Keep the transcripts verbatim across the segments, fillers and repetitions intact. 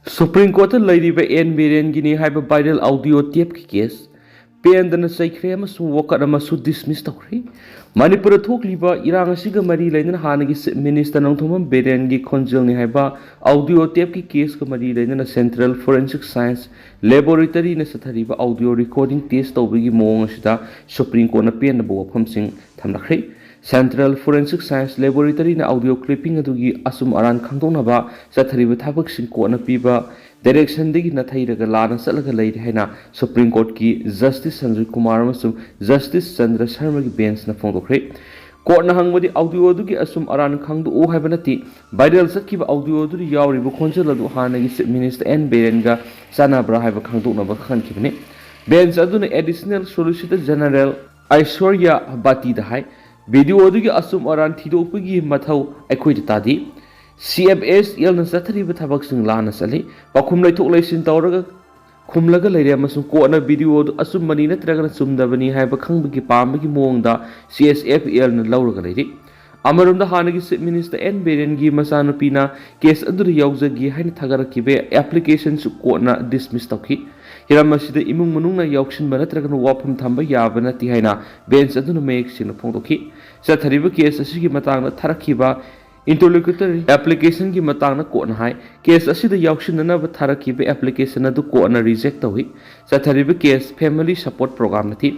Supreme ꯀꯣꯔꯠꯇ ꯂꯩꯔꯤꯕ and ꯕꯤꯔꯦꯟꯒꯤꯅꯤ ꯍꯥꯏꯕ viral ꯑꯥꯎꯗꯤꯑꯣ ꯇꯦꯞꯀꯤ case ꯄꯦꯟꯗꯅ ꯆꯩꯈ꯭ꯔꯦ ꯑꯃꯁꯨꯡ ꯋꯥꯀꯠ ꯑꯃꯁꯨ ꯗꯤꯁꯃꯤꯁ ꯇꯧꯈ꯭ꯔꯦ꯫ ꯃꯅꯤꯄꯨꯔꯗ ꯊꯣꯛꯂꯤꯕ ꯏꯔꯥꯡ ꯑꯁꯤꯒ ꯃꯔꯤ ꯂꯩꯅꯅ ꯍꯥꯟꯅꯒꯤ ꯆꯤꯐ ꯃꯤꯅꯤꯁꯇꯔ ꯅꯣꯡꯊꯣꯝꯕꯝ ꯕꯤꯔꯦꯟꯒꯤ ꯈꯣꯟꯖꯦꯜꯅꯤ ꯍꯥꯏꯕ ꯑꯥꯎꯗꯤꯑꯣ ꯇꯦꯞꯀꯤ ꯀꯦꯁꯀ ꯃꯔꯤ ꯂꯩꯅꯅ ꯁꯦꯟꯇ꯭ꯔꯦꯜ ꯐꯣꯔꯦꯟꯁꯤꯛ ꯁꯥꯏꯟꯁ ꯂꯦꯕꯣꯔꯦꯇꯔꯤꯅ ꯆꯠꯊꯔꯤꯕ ꯑꯥꯎꯗꯤꯑꯣ ꯔꯦꯀꯣꯔꯗꯤꯡ ꯇꯦꯁ ꯇꯧꯕꯒꯤ ꯃꯑꯣꯡ ꯑꯁꯤꯗ ꯁꯨꯄ꯭ꯔꯤꯝ ꯀꯣꯔꯠꯅ ꯄꯦꯟꯗꯕ ꯋꯥꯐꯝꯁꯤꯡ ꯊꯝꯂꯛꯈ꯭ꯔꯦ꯫ ꯁꯦꯟꯇ꯭ꯔꯦꯜ ꯐꯣꯔꯦꯟꯁꯤꯛ ꯁꯥꯏꯟꯁ ꯂꯦꯕꯣꯔꯦꯇꯔꯤꯅ ꯑꯥꯎꯗꯤꯑꯣ ꯀ꯭ꯂꯤꯞꯄꯤꯡ ꯑꯗꯨꯒꯤ ꯑꯆꯨꯝ ꯑꯔꯥꯟ ꯈꯪꯗꯣꯛꯅꯕ ꯆꯠꯊꯔꯤꯕ ꯊꯕꯛꯁꯤꯡ ꯀꯣꯟꯅ ꯄꯤꯕ ꯗꯥꯏꯔꯦꯛꯁꯟꯗꯒꯤ ꯅꯥꯊꯩꯔꯒ ꯂꯥꯟꯅ ꯆꯠꯂꯒ ꯂꯩꯔꯦ ꯍꯥꯏꯅ ꯁꯨꯄ꯭ꯔꯤꯝ ꯀꯣꯔꯠꯀꯤ ꯖꯁꯇꯤꯁ ꯁꯟꯖꯣꯏ ꯀꯨꯃꯥꯔ ꯑꯃꯁꯨꯡ ꯖꯁꯇꯤꯁ ꯆꯟꯗ꯭ꯔ ꯁꯔꯃꯒꯤ ꯕꯦꯟꯁꯅ ꯐꯣꯡꯗꯣꯛꯈ꯭ꯔꯦ꯫ ꯀꯣꯔꯠꯅ ꯍꯪꯕꯗꯤ ꯑꯥꯎꯗꯤꯑꯣ ꯑꯗꯨꯒꯤ ꯑꯆꯨꯝ ꯑꯔꯥꯟ ꯈꯪꯗꯣꯛꯎ ꯍꯥꯏꯕ ꯅꯠꯇꯦ, ꯚꯥꯏꯔꯦꯜ ꯆꯠꯈꯤꯕ ꯑꯥꯎꯗꯤꯑꯣ ꯑꯗꯨꯗ ꯌꯥꯎꯔꯤꯕ ꯈꯣꯟꯖꯦꯜ ꯑꯗꯨ ꯍꯥꯟꯅꯒꯤ ꯆꯤꯐ ꯃꯤꯅꯤꯁꯇꯔ ꯑꯦꯟ ꯕꯤꯔꯦꯟꯒ ꯆꯥꯟꯅꯕ꯭ꯔꯥ ꯍꯥꯏꯕ ꯈꯪꯗꯣꯛꯅꯕ ꯈꯟꯈꯤꯕꯅꯤ꯫ ꯕꯦꯟꯁ ꯑꯗꯨꯅ ꯑꯦꯗꯤꯁꯅꯦꯜ ꯁꯣꯂꯤꯁꯤꯇꯔ ꯖꯦꯅꯔꯦꯜ ꯑꯥꯏꯁꯣꯔꯌꯥ ꯕꯥꯇꯤꯗ ꯍꯥꯏ, ꯚꯤꯗꯤꯑꯣ ꯑꯗꯨꯒꯤ ꯑꯆꯨꯝ ꯑꯔꯥꯟ ꯊꯤꯗꯣꯛꯄꯒꯤ ꯃꯊꯧ ꯑꯩꯈꯣꯏꯗ ꯇꯥꯗꯦ꯫ ꯁꯤ ꯑꯦꯐ ꯑꯦꯁ ꯑꯦꯜꯅ ꯆꯠꯊꯔꯤꯕ ꯊꯕꯛꯁꯤꯡ ꯂꯥꯟꯅ ꯆꯠꯂꯤ꯫ ꯄꯥꯎꯈꯨꯝ ꯂꯩꯊꯣꯛ ꯂꯩꯁꯤꯟ ꯇꯧꯔꯒ ꯈꯨꯝꯂꯒ ꯂꯩꯔꯦ ꯑꯃꯁꯨꯡ ꯀꯣꯔꯠꯅ ꯚꯤꯗꯤꯑꯣ ꯑꯗꯨ ꯑꯆꯨꯝꯕꯅꯤ ꯅꯠꯇ꯭ꯔꯒꯅ ꯆꯨꯝꯗꯕꯅꯤ ꯍꯥꯏꯕ ꯈꯪꯕꯒꯤ ꯄꯥꯝꯕꯒꯤ ꯃꯑꯣꯡꯗ ꯁꯤ ꯑꯦꯁ ꯑꯦꯐ ꯑꯦꯜꯅ ꯂꯧꯔꯒ ꯂꯩꯔꯤ꯫ ꯑꯃꯔꯣꯝꯗ ꯍꯥꯟꯅꯒꯤ ꯆꯤꯐ ꯃꯤꯅꯤꯁꯇꯔ ꯑꯦꯟ ꯕꯤꯔꯦꯟꯒꯤ ꯃꯆꯥꯅꯨꯄꯤꯅ ꯀꯦꯁ ꯑꯗꯨꯗ ꯌꯥꯎꯖꯒꯦ ꯍꯥꯏꯅ ꯊꯥꯒꯠꯂꯛꯈꯤꯕ ꯑꯦꯄ꯭ꯂꯤꯀꯦꯁꯟꯁꯨ ꯀꯣꯔꯠꯅ ꯗꯤꯁꯃꯤꯁ ꯇꯧꯈꯤ꯫ ꯍꯤꯔꯝ ꯑꯁꯤꯗ ꯏꯃꯨꯡ ꯃꯅꯨꯡꯅ ꯌꯥꯎꯁꯤꯟꯕ ꯅꯠꯇ꯭ꯔꯒꯅ ꯋꯥꯐꯝ ꯊꯝꯕ ꯌꯥꯕ ꯅꯠꯇꯦ ꯍꯥꯏꯅ ꯕꯦꯟꯁ ꯑꯗꯨꯅ ꯃꯌꯦꯛ ꯁꯦꯡꯅ ꯐꯣꯡꯗꯣꯛꯈꯤ꯫ ꯆꯠꯊꯔꯤꯕ ꯀꯦꯁ ꯑꯁꯤꯒꯤ ꯃꯇꯥꯡꯗ ꯊꯥꯔꯛꯈꯤꯕ ꯏꯟꯇꯔꯂꯣꯀ꯭ꯌꯨꯇꯔꯤ ꯑꯦꯄ꯭ꯂꯤꯀꯦꯁꯟꯒꯤ ꯃꯇꯥꯡꯗ ꯀꯣꯔꯠꯅ ꯍꯥꯏ, ꯀꯦꯁ ꯑꯁꯤꯗ ꯌꯥꯎꯁꯤꯟꯅꯅꯕ ꯊꯥꯔꯛꯈꯤꯕ ꯑꯦꯄ꯭ꯂꯤꯀꯦꯁꯟ ꯑꯗꯨ ꯀꯣꯔꯠꯅ ꯔꯤꯖꯦꯛ ꯇꯧꯏ꯫ ꯆꯠꯊꯔꯤꯕ ꯀꯦꯁ ꯐꯦꯃꯤꯂꯤ ꯁꯄꯣꯔꯠ ꯄ꯭ꯔꯣꯒ꯭ꯔꯥꯝ ꯅꯠꯇꯦ꯫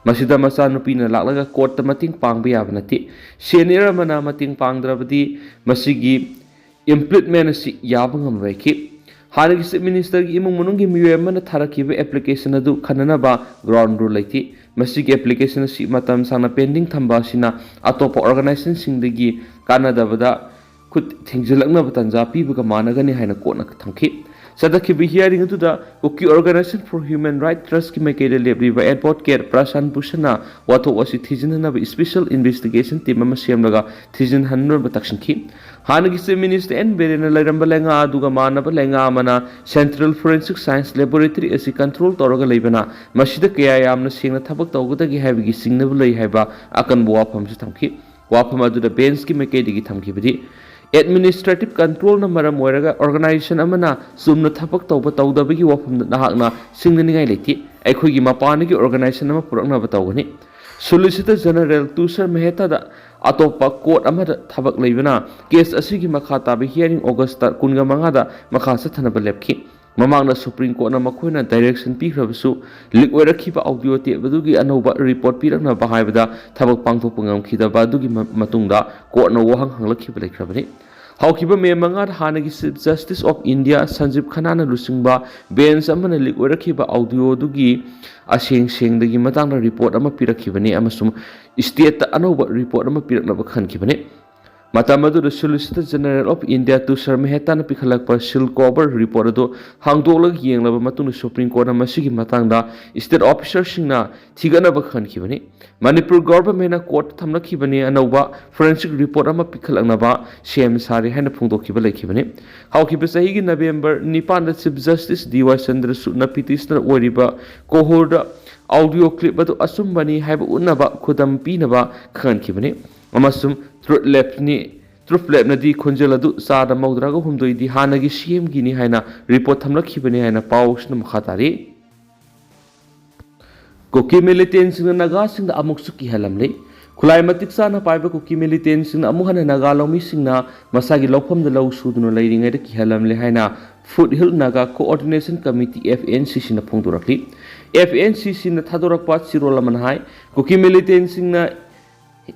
ꯃꯁꯤꯗ ꯃꯆꯥꯅꯨꯄꯤꯅ ꯂꯥꯛꯂꯒ ꯀꯣꯔꯠꯇ ꯃꯇꯦꯡ ꯄꯥꯡꯕ ꯌꯥꯕ ꯅꯠꯇꯦ꯫ ꯁꯦꯅꯤꯌꯔ ꯑꯃꯅ ꯃꯇꯦꯡ ꯄꯥꯡꯗ꯭ꯔꯕꯗꯤ ꯃꯁꯤꯒꯤ ꯏꯝꯄ꯭ꯂꯤꯠꯃꯦꯟ ꯑꯁꯤ ꯌꯥꯕ ꯉꯝꯂꯣꯏꯈꯤ꯫ ꯍꯥꯟꯅꯒꯤ ꯆꯤꯐ ꯃꯤꯅꯤꯁꯇꯔꯒꯤ ꯏꯃꯨꯡ ꯃꯅꯨꯡꯒꯤ ꯃꯤꯑꯣꯏ ꯑꯃꯅ ꯊꯥꯔꯛꯈꯤꯕ ꯑꯦꯄ꯭ꯂꯤꯀꯦꯁꯟ ꯑꯗꯨ ꯈꯟꯅꯅꯕ ꯒ꯭ꯔꯥꯎꯟ ꯔꯨꯜ ꯂꯩꯇꯦ꯫ ꯃꯁꯤꯒꯤ ꯑꯦꯄ꯭ꯂꯤꯀꯦꯁꯟ ꯑꯁꯤ ꯃꯇꯝ ꯁꯥꯡꯅ ꯄꯦꯟꯗꯤꯡ ꯊꯝꯕ ꯑꯁꯤꯅ ꯑꯇꯣꯞꯄ ꯑꯣꯔꯒꯅꯥꯏꯖꯦꯁꯟꯁꯤꯡꯗꯒꯤ ꯀꯥꯟꯅꯗꯕꯗ ꯈꯨꯠ ꯊꯤꯡꯖꯤꯜꯂꯛꯅꯕ ꯇꯥꯟꯖꯥ ꯄꯤꯕꯒ ꯃꯥꯟꯅꯒꯅꯤ ꯍꯥꯏꯅ ꯀꯣꯔꯠꯅ ꯊꯝꯈꯤ꯫ ꯆꯠꯊꯈꯤꯕ ꯍꯤꯌꯥꯔꯤꯡ ꯑꯗꯨꯗ ꯀꯨꯀꯤ ꯑꯣꯔꯒꯅꯥꯏꯖꯦꯁꯟ ꯐꯣꯔ ꯍ꯭ꯌꯨꯃꯦꯟ ꯔꯥꯏꯠ ꯇ꯭ꯔꯁꯀꯤ ꯃꯥꯏꯀꯩꯗ ꯂꯦꯞꯂꯤꯕ ꯑꯦꯗꯚꯣꯀꯦꯠ ꯄ꯭ꯔꯁꯥꯟ ꯚꯨꯁꯟꯅ ꯋꯥꯊꯣꯛ ꯑꯁꯤ ꯊꯤꯖꯤꯟꯅꯅꯕ ꯏꯁꯄꯤꯁꯦꯜ ꯏꯟꯚꯦꯁꯇꯤꯒꯦꯁꯟ ꯇꯤꯝ ꯑꯃ ꯁꯦꯝꯂꯒ ꯊꯤꯖꯤꯟꯍꯟꯅꯕ ꯇꯛꯁꯤꯟꯈꯤ꯫ ꯍꯥꯟꯅꯒꯤ ꯆꯤꯐ ꯃꯤꯅꯤꯁꯇꯔ ꯑꯦꯟ ꯕꯤꯔꯦꯟꯅ ꯂꯩꯔꯝꯕ ꯂꯩꯉꯥꯛ ꯑꯗꯨꯒ ꯃꯥꯟꯅꯕ ꯂꯩꯉꯥꯛ ꯑꯃꯅ ꯁꯦꯟꯇ꯭ꯔꯦꯜ ꯐꯣꯔꯦꯟꯁꯤꯛ ꯁꯥꯏꯟꯁ ꯂꯦꯕꯣꯔꯦꯇꯔꯤ ꯑꯁꯤ ꯀꯟꯇ꯭ꯔꯣꯜ ꯇꯧꯔꯒ ꯂꯩꯕꯅ ꯃꯁꯤꯗ ꯀꯌꯥ ꯌꯥꯝꯅ ꯁꯦꯡꯅ ꯊꯕꯛ ꯇꯧꯒꯗꯒꯦ ꯍꯥꯏꯕꯒꯤ ꯆꯤꯡꯅꯕ ꯂꯩ ꯍꯥꯏꯕ ꯑꯀꯟꯕ ꯋꯥꯐꯝꯁꯨ ꯊꯝꯈꯤ꯫ ꯋꯥꯐꯝ ꯑꯗꯨꯗ ꯕꯦꯟꯁꯀꯤ ꯃꯥꯏꯀꯩꯗꯒꯤ ꯊꯝꯈꯤꯕꯗꯤ, ꯑꯦꯗꯃꯤꯅꯤꯁꯇ꯭ꯔꯦꯇꯤꯚ ꯀꯟꯇ꯭ꯔꯣꯜꯅ ꯃꯔꯝ ꯑꯣꯏꯔꯒ ꯑꯣꯔꯒꯅꯥꯏꯖꯦꯁꯟ ꯑꯃꯅ ꯆꯨꯝꯅ ꯊꯕꯛ ꯇꯧꯕ ꯇꯧꯗꯕꯒꯤ ꯋꯥꯐꯝꯗ ꯅꯍꯥꯛꯅ ꯁꯤꯡꯅꯅꯤꯡꯉꯥꯏ ꯂꯩꯇꯦ꯫ ꯑꯩꯈꯣꯏꯒꯤ ꯃꯄꯥꯟꯗꯒꯤ ꯑꯣꯔꯒꯅꯥꯏꯖꯦꯁꯟ ꯑꯃ ꯄꯨꯔꯛꯅꯕ ꯇꯧꯒꯅꯤ꯫ ꯁꯣꯂꯤꯁꯤꯇꯔ ꯖꯦꯅꯔꯦꯜ ꯇꯨꯁꯔ ꯃꯦꯍꯇꯥꯗ ꯑꯇꯣꯞꯄ ꯀꯣꯔꯠ ꯑꯃꯗ ꯊꯕꯛ ꯂꯩꯕꯅ ꯀꯦꯁ ꯑꯁꯤꯒꯤ ꯃꯈꯥ ꯇꯥꯕ ꯍꯤꯌꯥꯔꯤꯡ ꯑꯣꯒꯁꯇ ꯀꯨꯟꯒ ꯃꯉꯥꯗ ꯃꯈꯥ ꯆꯠꯊꯅꯕ ꯂꯦꯞꯈꯤ꯫ ꯃꯃꯥꯡꯗ ꯁꯨꯄ꯭ꯔꯤꯝ ꯀꯣꯔꯠꯅ ꯃꯈꯣꯏꯅ ꯗꯥꯏꯔꯦꯛꯁꯟ ꯄꯤꯈ꯭ꯔꯕꯁꯨ, ꯂꯤꯛ ꯑꯣꯏꯔꯛꯈꯤꯕ ꯑꯣꯗꯤꯑꯣ ꯇꯦꯞ ꯑꯗꯨꯒꯤ ꯑꯅꯧꯕ ꯔꯤꯄꯣꯔꯠ ꯄꯤꯔꯛꯅꯕ ꯍꯥꯏꯕꯗ ꯊꯕꯛ ꯄꯥꯡꯊꯣꯛꯄ ꯉꯝꯈꯤꯗꯕ ꯑꯗꯨꯒꯤ ꯃ-, ꯃꯇꯨꯡꯗ ꯀꯣꯔꯠꯅ ꯋꯥꯍꯪ ꯍꯪꯂꯛꯈꯤꯕ ꯂꯩꯈ꯭ꯔꯕꯅꯤ꯫ ꯍꯧꯈꯤꯕ ꯃꯦ ꯃꯉꯥꯗ ꯍꯥꯟꯅꯒꯤ ꯆꯤꯐ ꯖꯁꯇꯤꯁ ꯑꯣꯐ ꯏꯟꯗꯤꯌꯥ ꯁꯟꯖꯤꯕ ꯈꯟꯅꯥꯅ ꯂꯨꯆꯤꯡꯕ ꯕꯦꯟꯆ ꯑꯃꯅ ꯂꯤꯛ ꯑꯣꯏꯔꯛꯈꯤꯕ ꯑꯣꯗꯤꯑꯣ ꯑꯗꯨꯒꯤ ꯑꯁꯦꯡ ꯁꯦꯡꯗꯒꯤ ꯃꯇꯥꯡꯗ ꯔꯤꯄꯣꯔꯠ ꯑꯃ ꯄꯤꯔꯛꯈꯤꯕꯅꯤ ꯑꯃꯁꯨꯡ ꯁ꯭ꯇꯦꯠꯇ ꯑꯅꯧꯕ ꯔꯤꯄꯣꯔꯠ ꯑꯃ ꯄꯤꯔꯛꯅꯕ ꯈꯟꯈꯤꯕꯅꯤ꯫ ꯃꯇꯝ ꯑꯗꯨꯗ ꯁꯣꯂꯤꯁꯤꯇꯔ ꯖꯦꯅꯔꯦꯜ ꯑꯣꯐ ꯏꯟꯗꯤꯌꯥ ꯇꯨꯁꯔ ꯃꯦꯍꯇꯥꯅ ꯄꯤꯈꯠꯂꯛꯄ ꯁꯤꯜ ꯀꯣꯚꯔ ꯔꯤꯄꯣꯔꯠ ꯑꯗꯨ ꯍꯥꯡꯗꯣꯛꯂꯒ ꯌꯦꯡꯂꯕ ꯃꯇꯨꯡꯗ ꯁꯨꯄ꯭ꯔꯤꯝ ꯀꯣꯔꯠꯅ ꯃꯁꯤꯒꯤ ꯃꯇꯥꯡꯗ ꯁ꯭ꯇꯦꯠ ꯑꯣꯐꯤꯁꯔꯁꯤꯡꯅ ꯊꯤꯒꯠꯅꯕ ꯈꯟꯈꯤꯕꯅꯤ꯫ ꯃꯅꯤꯄꯨꯔ ꯒꯣꯚꯔꯟꯃꯦꯟꯠꯅ ꯀꯣꯔꯠꯇ ꯊꯝꯂꯛꯈꯤꯕꯅꯤ ꯑꯅꯧꯕ ꯐꯣꯔꯦꯟꯁꯤꯛ ꯔꯤꯄꯣꯔꯠ ꯑꯃ ꯄꯤꯈꯠꯂꯛꯅꯕ ꯁꯦꯝ ꯁꯥꯔꯤ ꯍꯥꯏꯅ ꯐꯣꯡꯗꯣꯛꯈꯤꯕ ꯂꯩꯈꯤꯕꯅꯤ꯫ ꯍꯧꯈꯤꯕ ꯆꯍꯤꯒꯤ ꯅꯕꯦꯝꯕꯔ ꯅꯤꯄꯥꯟꯗ ꯆꯤꯐ ꯖꯁꯇꯤꯁ ꯗꯤ ꯋꯥꯏ ꯆꯟꯗ꯭ꯔꯆꯨꯗꯅ ꯄꯤꯇꯤꯁꯅꯔ ꯑꯣꯏꯔꯤꯕ ꯀꯣꯍꯨꯔꯗ ꯑꯣꯗꯤꯑꯣ ꯀ꯭ꯂꯤꯞ ꯑꯗꯨ ꯑꯆꯨꯝꯕꯅꯤ ꯍꯥꯏꯕ ꯎꯠꯅꯕ ꯈꯨꯗꯝ ꯄꯤꯅꯕ ꯈꯪꯍꯟꯈꯤꯕꯅꯤ ꯑꯃꯁꯨꯡ ꯇ꯭ꯔꯨꯠ ꯂꯦꯞꯅꯤ, ꯇ꯭ꯔꯨꯠ ꯂꯦꯞꯅꯗꯤ ꯈꯣꯟꯖꯦꯜ ꯑꯗꯨ ꯆꯥꯗ ꯃꯧꯗ꯭ꯔꯥꯒ ꯍꯨꯝꯗꯣꯏꯗꯤ ꯍꯥꯟꯅꯒꯤ ꯁꯤ ꯑꯦꯝꯒꯤꯅꯤ ꯍꯥꯏꯅ ꯔꯤꯄꯣꯔꯠ ꯊꯝꯂꯛꯈꯤꯕꯅꯤ ꯍꯥꯏꯅ ꯄꯥꯎꯁꯤꯅ ꯃꯈꯥ ꯇꯥꯔꯤ꯫ ꯀꯨꯀꯤ ꯃꯤꯂꯤꯇꯦꯟꯁꯤꯡꯅ ꯅꯥꯒꯥꯁꯤꯡꯗ ꯑꯃꯨꯛꯁꯨ ꯀꯤꯍꯜꯂꯝꯂꯤ꯫ ꯈꯨꯠꯂꯥꯏ ꯃꯇꯤꯛ ꯆꯥꯅ ꯄꯥꯏꯕ ꯀꯨꯀꯤ ꯃꯤꯂꯤꯇꯦꯟꯁꯤꯡꯅ ꯑꯃꯨꯛ ꯍꯟꯅ ꯅꯥꯒꯥ ꯂꯧꯃꯤꯁꯤꯡꯅ ꯃꯁꯥꯒꯤ ꯂꯧꯐꯝꯗ ꯂꯧ ꯁꯨꯗꯨꯅ ꯂꯩꯔꯤꯉꯩꯗ ꯀꯤꯍꯜꯂꯝꯂꯦ ꯍꯥꯏꯅ foothill Naga coordination committee, F N C ꯁꯤꯅ ꯐꯣꯡꯗꯣꯔꯛꯂꯤ꯫ ꯑꯦꯐ ꯑꯦꯟ ꯁꯤ ꯁꯤꯅ ꯊꯥꯗꯣꯔꯛꯄ ꯆꯤꯔꯣꯜ ꯑꯃꯅ ꯍꯥꯏ, ꯀꯨꯀꯤ ꯃꯤꯂꯤꯇꯦꯟꯁꯤꯡꯅ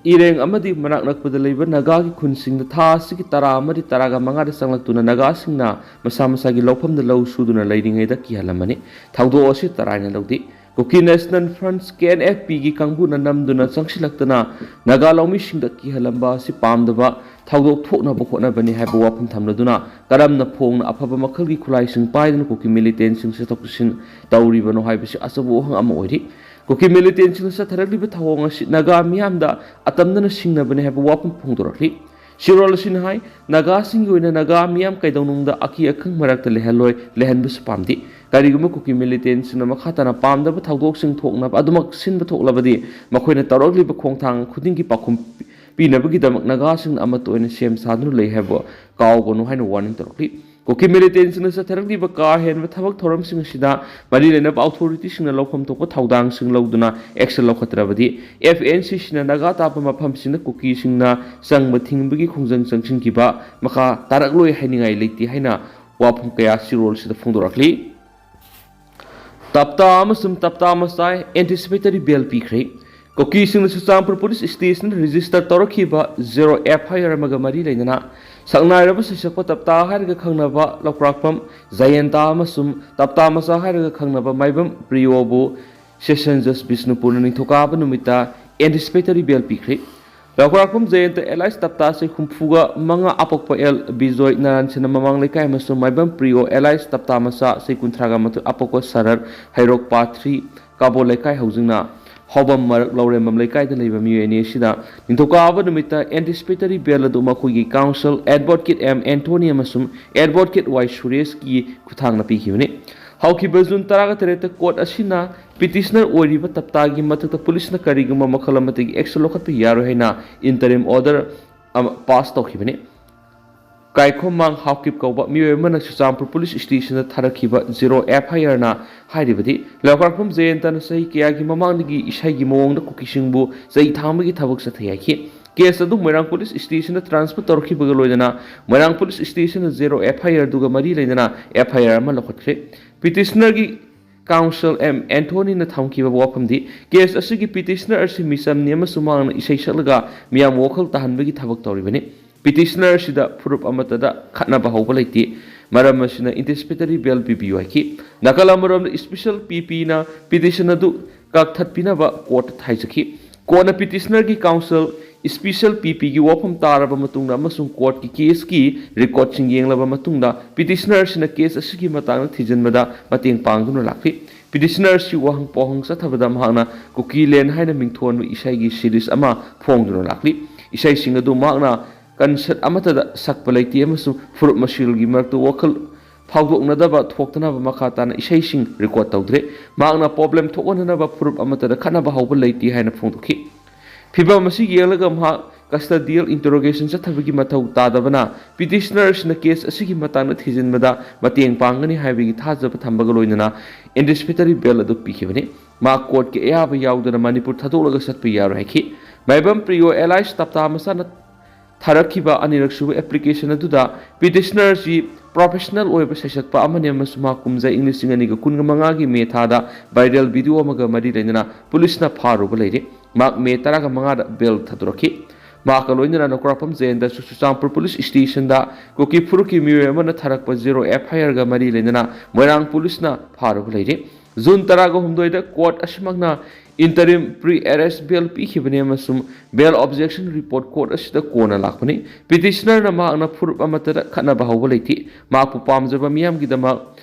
ꯏꯔꯦꯡ ꯑꯃꯗꯤ ꯃꯅꯥꯛ ꯅꯛꯄꯗ ꯂꯩꯕ ꯅꯥꯒꯥꯒꯤ ꯈꯨꯟꯁꯤꯡꯗ ꯊꯥ ꯑꯁꯤꯒꯤ ꯇꯔꯥ ꯑꯃꯗꯤ ꯇꯔꯥꯒ ꯃꯉꯥꯗ ꯆꯪꯂꯛꯇꯨꯅ ꯅꯥꯒꯥꯁꯤꯡꯅ ꯃꯁꯥ ꯃꯁꯥꯒꯤ ꯂꯧꯐꯝꯗ ꯂꯧ ꯁꯨꯗꯨꯅ ꯂꯩꯔꯤꯉꯩꯗ ꯀꯤꯍꯜꯂꯝꯕꯅꯤ꯫ ꯊꯧꯗꯣꯛ ꯑꯁꯤ ꯇꯔꯥꯏꯅ ꯂꯧꯗꯦ꯫ ꯀꯨꯀꯤ national front, K N F ꯄꯤꯒꯤ ꯀꯥꯡꯕꯨꯅ ꯅꯝꯗꯨꯅ ꯆꯪꯁꯤꯜꯂꯛꯇꯅ ꯅꯥꯒꯥ ꯂꯧꯃꯤꯁꯤꯡꯗ ꯀꯤꯍꯜꯂꯝꯕ ꯑꯁꯤ ꯄꯥꯝꯗꯕ ꯊꯧꯗꯣꯛ ꯊꯣꯛꯅꯕ ꯍꯣꯠꯅꯕꯅꯤ ꯍꯥꯏꯕ ꯋꯥꯐꯝ ꯊꯝꯂꯗꯨꯅ ꯀꯔꯝꯅ ꯐꯣꯡꯅ ꯑꯐꯕ ꯃꯈꯜꯒꯤ ꯈꯨꯠꯂꯥꯏꯁꯤꯡ ꯄꯥꯏꯗꯨꯅ ꯀꯨꯀꯤ ꯃꯤꯂꯤꯇꯦꯟꯁꯤꯡ ꯆꯠꯊꯣꯛ ꯆꯠꯁꯤꯟ ꯇꯧꯔꯤꯕꯅꯣ ꯍꯥꯏꯕꯁꯤ ꯑꯆꯧꯕ ꯋꯥꯍꯪ ꯑꯃ ꯑꯣꯏꯔꯤ꯫ ꯀꯨꯀꯤ ꯃꯤꯂꯤꯇꯦꯟꯁꯤꯡꯅ ꯆꯠꯊꯔꯛꯂꯤꯕ ꯊꯧꯑꯣꯡ ꯑꯁꯤ ꯅꯥꯒꯥ ꯃꯤꯌꯥꯝꯗ ꯑꯇꯝꯅꯅ ꯁꯤꯡꯅꯕꯅꯤ ꯍꯥꯏꯕ ꯋꯥꯐꯝ ꯐꯣꯡꯗꯣꯔꯛꯂꯤ꯫ ꯆꯤꯔꯣꯜ ꯑꯁꯤꯅ ꯍꯥꯏ, ꯅꯥꯒꯥꯁꯤꯡꯒꯤ ꯑꯣꯏꯅ ꯅꯥꯒꯥ ꯃꯤꯌꯥꯝ ꯀꯩꯗꯧꯅꯨꯡꯗ ꯑꯀꯤ ꯑꯈꯪ ꯃꯔꯛꯇ ꯂꯩꯍꯜꯂꯣꯏ, ꯂꯩꯍꯟꯕꯁꯨ ꯄꯥꯝꯗꯦ꯫ ꯀꯔꯤꯒꯨꯝꯕ ꯀꯨꯀꯤ ꯃꯤꯂꯤꯇꯦꯟꯁꯤꯡꯅ ꯃꯈꯥ ꯇꯥꯅ ꯄꯥꯝꯗꯕ ꯊꯧꯗꯣꯛꯁꯤꯡ ꯊꯣꯛꯅꯕ ꯑꯗꯨꯃꯛ ꯁꯤꯟꯕ ꯊꯣꯛꯂꯕꯗꯤ ꯃꯈꯣꯏꯅ ꯇꯧꯔꯛꯂꯤꯕ ꯈꯣꯡꯊꯥꯡ ꯈꯨꯗꯤꯡꯒꯤ ꯄꯥꯎꯈꯨꯝ ꯄꯤ-, ꯄꯤꯅꯕꯒꯤꯗꯃꯛ ꯅꯥꯒꯥꯁꯤꯡꯅ ꯑꯃꯠꯇ ꯑꯣꯏꯅ ꯁꯦꯝ ꯁꯥꯗꯨꯅ ꯂꯩ ꯍꯥꯏꯕ ꯀꯥꯎꯒꯅꯨ ꯍꯥꯏꯅ ꯋꯥꯔꯅꯤꯡ ꯇꯧꯔꯛꯂꯤ꯫ ꯀꯨꯀꯤ ꯃꯤꯂꯤꯇꯦꯟꯁꯤꯡꯅ ꯆꯠꯊꯔꯛꯂꯤꯕ ꯀꯥ ꯍꯦꯟꯕ ꯊꯕꯛ ꯊꯧꯔꯝꯁꯤꯡ ꯑꯁꯤꯗ ꯃꯔꯤ ꯂꯩꯅꯕ ꯑꯣꯊꯣꯔꯤꯇꯤꯁꯤꯡꯅ ꯂꯧꯐꯝ ꯊꯣꯛꯄ ꯊꯧꯗꯥꯡꯁꯤꯡ ꯂꯧꯗꯨꯅ ꯑꯦꯛꯁꯟ ꯂꯧꯈꯠꯇ꯭ꯔꯕꯗꯤ ꯑꯦꯐ ꯑꯦꯟ ꯁꯤꯁꯤꯅ ꯅꯥꯒꯥ ꯇꯥꯕ ꯃꯐꯝꯁꯤꯡꯗ ꯀꯨꯀꯤꯁꯤꯡꯅ ꯆꯪꯕ ꯊꯤꯡꯕꯒꯤ ꯈꯣꯡꯖꯪ ꯆꯪꯁꯤꯟꯈꯤꯕ ꯃꯈꯥ ꯇꯥꯔꯛꯂꯣꯏ ꯍꯥꯏꯅꯤꯡꯉꯥꯏ ꯂꯩꯇꯦ ꯍꯥꯏꯅ ꯋꯥꯐꯝ ꯀꯌꯥ ꯆꯦꯔꯣꯜꯁꯤꯗ ꯐꯣꯡꯗꯣꯔꯛꯂꯤ꯫ ꯇꯞꯇꯥ ꯑꯃꯁꯨꯡ ꯇꯞꯇꯥ ꯃꯆꯥ ꯑꯦꯟꯇꯤꯁꯤꯄꯦꯇꯔꯤ ꯕꯦꯜ ꯄꯤꯈ꯭ꯔꯦ꯫ ꯀꯨꯀꯤꯁꯤꯡꯅ ꯆꯨꯔꯆꯥꯟꯄꯨꯔ ꯄꯨꯂꯤꯁ ꯁ꯭ꯇꯦꯁꯟꯗ ꯔꯦꯖꯤꯁꯇꯔ ꯇꯧꯔꯛꯈꯤꯕ ꯖꯦꯔꯣ ꯑꯦꯐ ꯑꯥꯏ ꯑꯥꯔ ꯑꯃꯒ ꯃꯔꯤ ꯂꯩꯅꯅ ꯁꯛꯅꯥꯏꯔꯕ ꯁꯩꯁꯛꯄ ꯇꯞꯇꯥ ꯍꯥꯏꯔꯒ ꯈꯪꯅꯕ ꯂꯧꯀ꯭ꯔꯥꯛꯄꯝ ꯖꯌꯟꯇ ꯑꯃꯁꯨꯡ ꯇꯞꯇꯥ ꯃꯆꯥ ꯍꯥꯏꯔꯒ ꯈꯪꯅꯕ ꯃꯥꯏꯕꯝ ꯄ꯭ꯔꯤꯌꯣꯕꯨ ꯁꯦꯁꯟ ꯖꯁ ꯕꯤꯁꯅꯨꯄꯨꯔꯅ ꯅꯤꯡꯊꯧꯀꯥꯕ ꯅꯨꯃꯤꯠꯇ ꯑꯦꯟꯇꯤꯁꯤꯄꯦꯇꯔꯤ ꯕꯦꯜ ꯄꯤꯈ꯭ꯔꯦ꯫ ꯂꯧꯀ꯭ꯔꯥꯛꯄꯝ ꯖꯌꯟꯇ ꯑꯦꯂꯥꯏꯁ ꯇꯞꯇꯥ ꯆꯍꯤ ꯍꯨꯝꯐꯨꯒ ꯃꯉꯥ, ꯑꯄꯣꯛꯄ ꯑꯦꯜ ꯕꯤꯖꯣꯏ ꯅꯥꯔꯥꯟ ꯁꯦꯅꯥ ꯃꯃꯥꯡ ꯂꯩꯀꯥꯏ ꯑꯃꯁꯨꯡ ꯃꯥꯏꯕꯝ ꯄ꯭ꯔꯤꯌꯣ ꯑꯦꯂꯥꯏꯁ ꯇꯞꯇꯥ ꯃꯆꯥ ꯆꯍꯤ ꯀꯨꯟꯊ꯭ꯔꯥꯒ ꯃꯥꯊꯣꯏ, ꯑꯄꯣꯛꯄ ꯁꯍꯔ ꯍꯩꯔꯣꯛ ꯄꯥꯠ ꯊ꯭ꯔꯤ ꯀꯥꯕꯣ ꯂꯩꯀꯥꯏ ꯍꯧꯖꯤꯡꯅ ꯍꯥꯎꯕꯝ ꯃꯔꯛ ꯂꯧꯔꯦꯝꯕꯝ ꯂꯩꯀꯥꯏꯗ ꯂꯩꯕ ꯃꯤꯑꯣꯏ ꯑꯅꯤ ꯑꯁꯤꯗ ꯅꯤꯡꯊꯧꯀꯥꯕ ꯅꯨꯃꯤꯠꯇ ꯑꯦꯟꯇꯤꯁꯤꯄꯦꯇꯔꯤ ꯕꯦꯜ ꯑꯗꯨ ꯃꯈꯣꯏꯒꯤ ꯀꯥꯎꯟꯁꯤꯜ ꯑꯦꯗꯚꯣꯀꯦꯠ ꯑꯦꯝ ꯑꯦꯟꯊꯣꯅꯤ ꯑꯃꯁꯨꯡ ꯑꯦꯗꯚꯣꯀꯦꯠ ꯋꯥꯏ ꯁꯨꯔꯦꯁꯀꯤ ꯈꯨꯠꯊꯥꯡꯗ ꯄꯤꯈꯤꯕꯅꯤ꯫ ꯍꯧꯈꯤꯕ ꯖꯨꯟ ꯇꯔꯥꯒ ꯇꯔꯦꯠꯇ ꯀꯣꯔꯠ ꯑꯁꯤꯅ ꯄꯤꯇꯤꯁꯅꯔ ꯑꯣꯏꯔꯤꯕ ꯇꯞꯇꯥꯒꯤ ꯃꯊꯛꯇ ꯄꯨꯂꯤꯁꯅ ꯀꯔꯤꯒꯨꯝꯕ ꯃꯈꯜ ꯑꯃꯠꯇꯒꯤ ꯑꯦꯛꯁꯟ ꯂꯧꯈꯠꯄ ꯌꯥꯔꯣꯏ ꯍꯥꯏꯅ ꯏꯟꯇꯔꯤꯝ ꯑꯣꯔꯗꯔ ꯑꯃ ꯄꯥꯁ ꯇꯧꯈꯤꯕꯅꯤ꯫ ꯀꯥꯏꯈꯣꯝꯃꯥꯡ ꯍꯥꯎꯀꯤꯞ ꯀꯧꯕ ꯃꯤꯑꯣꯏ ꯑꯃꯅ ꯆꯨꯔꯆꯥꯟꯄꯨꯔ ꯄꯨꯂꯤꯁ ꯁ꯭ꯇꯦꯁꯟꯗ ꯊꯥꯔꯛꯈꯤꯕ ꯖꯦꯔꯣ ꯑꯦꯐ ꯑꯥꯏ ꯑꯥꯔꯅ ꯍꯥꯏꯔꯤꯕꯗꯤ, ꯂꯧꯀ꯭ꯔꯥꯛꯄꯝ ꯖꯌꯟꯇꯅ ꯆꯍꯤ ꯀꯌꯥꯒꯤ ꯃꯃꯥꯡꯗꯒꯤ ꯏꯁꯩꯒꯤ ꯃꯑꯣꯡꯗ ꯀꯨꯀꯤꯁꯤꯡꯕꯨ ꯆꯩ ꯊꯥꯡꯕꯒꯤ ꯊꯕꯛ ꯆꯠꯊꯩ ꯍꯥꯏꯈꯤ꯫ ꯀꯦꯁ ꯑꯗꯨ ꯃꯣꯏꯔꯥꯡ ꯄꯨꯂꯤꯁ ꯁ꯭ꯇꯦꯁꯟꯗ ꯇ꯭ꯔꯥꯟꯁꯐꯔ ꯇꯧꯔꯛꯈꯤꯕꯒ ꯂꯣꯏꯅꯅ ꯃꯣꯏꯔꯥꯡ ꯄꯨꯂꯤꯁ ꯁ꯭ꯇꯦꯁꯟꯅ ꯖꯦꯔꯣ ꯑꯦꯐ ꯑꯥꯏ ꯑꯥꯔ ꯑꯗꯨꯒ ꯃꯔꯤ ꯂꯩꯅꯅ ꯑꯦꯐ ꯑꯥꯏ ꯑꯥꯔ ꯑꯃ ꯂꯧꯈꯠꯈ꯭ꯔꯦ꯫ ꯄꯤꯇꯤꯁꯅꯔꯒꯤ ꯀꯥꯎꯟꯁꯤꯜ ꯑꯦꯝ ꯑꯦꯟꯊꯣꯅꯤꯅ ꯊꯝꯈꯤꯕ ꯋꯥꯐꯝꯗꯤ, ꯀꯦꯁ ꯑꯁꯤꯒꯤ ꯄꯤꯇꯤꯁꯅꯔ ꯑꯁꯤ ꯃꯤꯆꯝꯅꯤ ꯑꯃꯁꯨꯡ ꯃꯍꯥꯛꯅ ꯏꯁꯩ ꯁꯛꯂꯒ ꯃꯤꯌꯥꯝ ꯋꯥꯈꯜ ꯇꯥꯍꯟꯕꯒꯤ ꯊꯕꯛ ꯇꯧꯔꯤꯕꯅꯤ꯫ ꯄꯤꯇꯤꯁꯅꯔ ꯑꯁꯤꯗ ꯐꯨꯔꯨꯞ ꯑꯃꯠꯇꯗ ꯈꯠꯅꯕ ꯍꯧꯕ ꯂꯩꯇꯦ꯫ ꯃꯔꯝ ꯑꯁꯤꯅ ꯑꯦꯟꯇꯤꯁꯤꯄꯦꯇꯔꯤ ꯕꯦꯜ ꯄꯤꯕꯤꯌꯨ ꯍꯥꯏꯈꯤ꯫ ꯅꯥꯀꯜ ꯑꯃꯔꯣꯝꯗ, ꯁ꯭ꯄꯦꯁꯦꯜ ꯄꯤ ꯄꯤꯅ ꯄꯤꯇꯤꯁꯟ ꯑꯗꯨ ꯀꯛꯊꯠꯄꯤꯅꯕ ꯀꯣꯔꯠꯇ ꯍꯥꯏꯖꯈꯤ꯫ ꯀꯣꯟꯅ ꯄꯤꯇꯤꯁꯅꯔꯒꯤ ꯀꯥꯎꯟꯁꯤꯜ ꯁ꯭ꯄꯦꯁꯦꯜ ꯄꯤ ꯄꯤꯒꯤ ꯋꯥꯐꯝ ꯇꯥꯔꯕ ꯃꯇꯨꯡꯗ ꯑꯃꯁꯨꯡ ꯀꯣꯔꯠꯀꯤ ꯀꯦꯁꯀꯤ ꯔꯦꯀꯣꯔꯗꯁꯤꯡ ꯌꯦꯡꯂꯕ ꯃꯇꯨꯡꯗ, ꯄꯤꯇꯤꯁꯅꯔ ꯑꯁꯤꯅ ꯀꯦꯁ ꯑꯁꯤꯒꯤ ꯃꯇꯥꯡꯗ ꯊꯤꯖꯤꯟꯕꯗ ꯃꯇꯦꯡ ꯄꯥꯡꯗꯨꯅ ꯂꯥꯛꯂꯤ꯫ ꯄꯤꯇꯤꯁꯅꯔ ꯑꯁꯤ ꯋꯥꯍꯪ ꯄꯥꯎꯍꯪ ꯆꯠꯊꯕꯗ ꯃꯍꯥꯛꯅ ꯀꯨꯀꯤ ꯂꯦꯟ ꯍꯥꯏꯅ ꯃꯤꯡꯊꯣꯟꯕ ꯏꯁꯩꯒꯤ ꯁꯤꯔꯤꯁ ꯑꯃ ꯐꯣꯡꯗꯨꯅ ꯂꯥꯛꯂꯤ꯫ ꯏꯁꯩꯁꯤꯡ ꯑꯗꯨ ꯃꯍꯥꯛꯅ ꯀꯟꯁꯔꯠ ꯑꯃꯠꯇꯗ ꯁꯛꯄ ꯂꯩꯇꯦ ꯑꯃꯁꯨꯡ ꯐꯨꯔꯨꯞ ꯃꯁꯦꯜꯒꯤ ꯃꯔꯛꯇ ꯋꯥꯈꯜ ꯐꯥꯎꯗꯣꯛꯅꯗꯕ ꯊꯣꯛꯇꯅꯕ ꯃꯈꯥ ꯇꯥꯅ ꯏꯁꯩꯁꯤꯡ ꯔꯦꯀꯣꯔꯗ ꯇꯧꯗ꯭ꯔꯦ꯫ ꯃꯍꯥꯛꯅ ꯄ꯭ꯔꯣꯕ꯭ꯂꯦꯝ ꯊꯣꯛꯍꯟꯅꯅꯕ ꯐꯨꯔꯨꯞ ꯑꯃꯠꯇꯗ ꯈꯠꯅꯕ ꯍꯧꯕ ꯂꯩꯇꯦ ꯍꯥꯏꯅ ꯐꯣꯡꯗꯣꯛꯈꯤ꯫ ꯐꯤꯚꯝ ꯑꯁꯤ ꯌꯦꯡꯂꯒ ꯃꯍꯥꯛ custodial interrogation ꯆꯠꯊꯕꯒꯤ ꯃꯊꯧ ꯇꯥꯗꯕꯅ petitioner ꯑꯁꯤꯅ case ꯑꯁꯤꯒꯤ ꯃꯇꯥꯡꯗ ꯊꯤꯖꯤꯟꯕꯗ ꯃꯇꯦꯡ ꯄꯥꯡꯒꯅꯤ ꯍꯥꯏꯕꯒꯤ ꯊꯥꯖꯕ ꯊꯝꯕꯒ ꯂꯣꯏꯅꯅ anticipatory bail ꯑꯗꯨ ꯄꯤꯈꯤꯕꯅꯤ꯫ ꯃꯍꯥꯛ courtꯀꯤ ꯑꯌꯥꯕ ꯌꯥꯎꯗꯅ ꯃꯅꯤꯄꯨꯔ ꯊꯥꯗꯣꯛꯂꯒ ꯆꯠꯄ ꯌꯥꯔꯣꯏ ꯍꯥꯏꯈꯤ꯫ ꯃꯥꯏꯕꯝ ꯄ꯭ꯔꯤꯌꯣ alias ꯇꯞꯇꯥ ꯃꯆꯥꯅ ꯊꯥꯔꯛꯈꯤꯕ ꯑꯅꯤꯔꯛ ꯁꯨꯕ application ꯑꯗꯨꯗ petitioner ꯑꯁꯤ professional ꯑꯣꯏꯕ ꯁꯩꯁꯛꯄ ꯑꯃꯅꯤ ꯑꯃꯁꯨꯡ ꯃꯍꯥꯛ ꯀꯨꯝꯖꯥ ꯏꯪ ꯂꯤꯁꯤꯡ ꯑꯅꯤꯒ ꯀꯨꯟꯒ ꯃꯉꯥꯒꯤ ꯃꯦ ꯊꯥꯗ viral video ꯑꯃꯒ ꯃꯔꯤ ꯂꯩꯅꯅ ꯄꯨꯂꯤꯁꯅ ꯐꯥꯔꯨꯕ ꯂꯩꯔꯦ꯫ ꯃꯍꯥꯛ ꯃꯦ ꯇꯔꯥꯃꯉꯥꯗ bail ꯊꯥꯗꯣꯔꯛꯈꯤ꯫ ꯃꯍꯥꯛꯀ ꯂꯣꯏꯅꯅ ꯅꯀ꯭ꯔꯥꯄꯝ ꯖꯌꯦꯟꯗꯁꯨ ꯆꯨꯔꯆꯥꯟꯄꯨꯔ ꯄꯨꯂꯤꯁ stationꯗ ꯀꯨꯀꯤ ꯐꯨꯔꯨꯞꯀꯤ ꯃꯤꯑꯣꯏ ꯑꯃꯅ ꯊꯥꯔꯛꯄ zero F I Rꯒ ꯃꯔꯤ ꯂꯩꯅꯅ ꯃꯣꯏꯔꯥꯡ ꯄꯨꯂꯤꯁꯅ ꯐꯥꯔꯨꯕ ꯂꯩꯔꯦ꯫ ꯖꯨꯟ ꯇꯔꯥꯍꯨꯝꯗꯣꯏꯗ court ꯑꯁꯤꯃꯛꯅ interim pre-arrest bail ꯄꯤꯈꯤꯕꯅꯤ ꯑꯃꯁꯨꯡ bail objection report court ꯑꯁꯤꯗ ꯀꯣꯟꯅ ꯂꯥꯛꯄꯅꯤ꯫ Petitionerꯅ ꯃꯍꯥꯛꯅ ꯐꯨꯔꯨꯞ ꯑꯃꯠꯇꯗ ꯈꯠꯅꯕ ꯍꯧꯕ ꯂꯩꯇꯦ꯫ ꯃꯍꯥꯛꯄꯨ ꯄꯥꯝꯖꯕ ꯃꯤꯌꯥꯝꯒꯤꯗꯃꯛ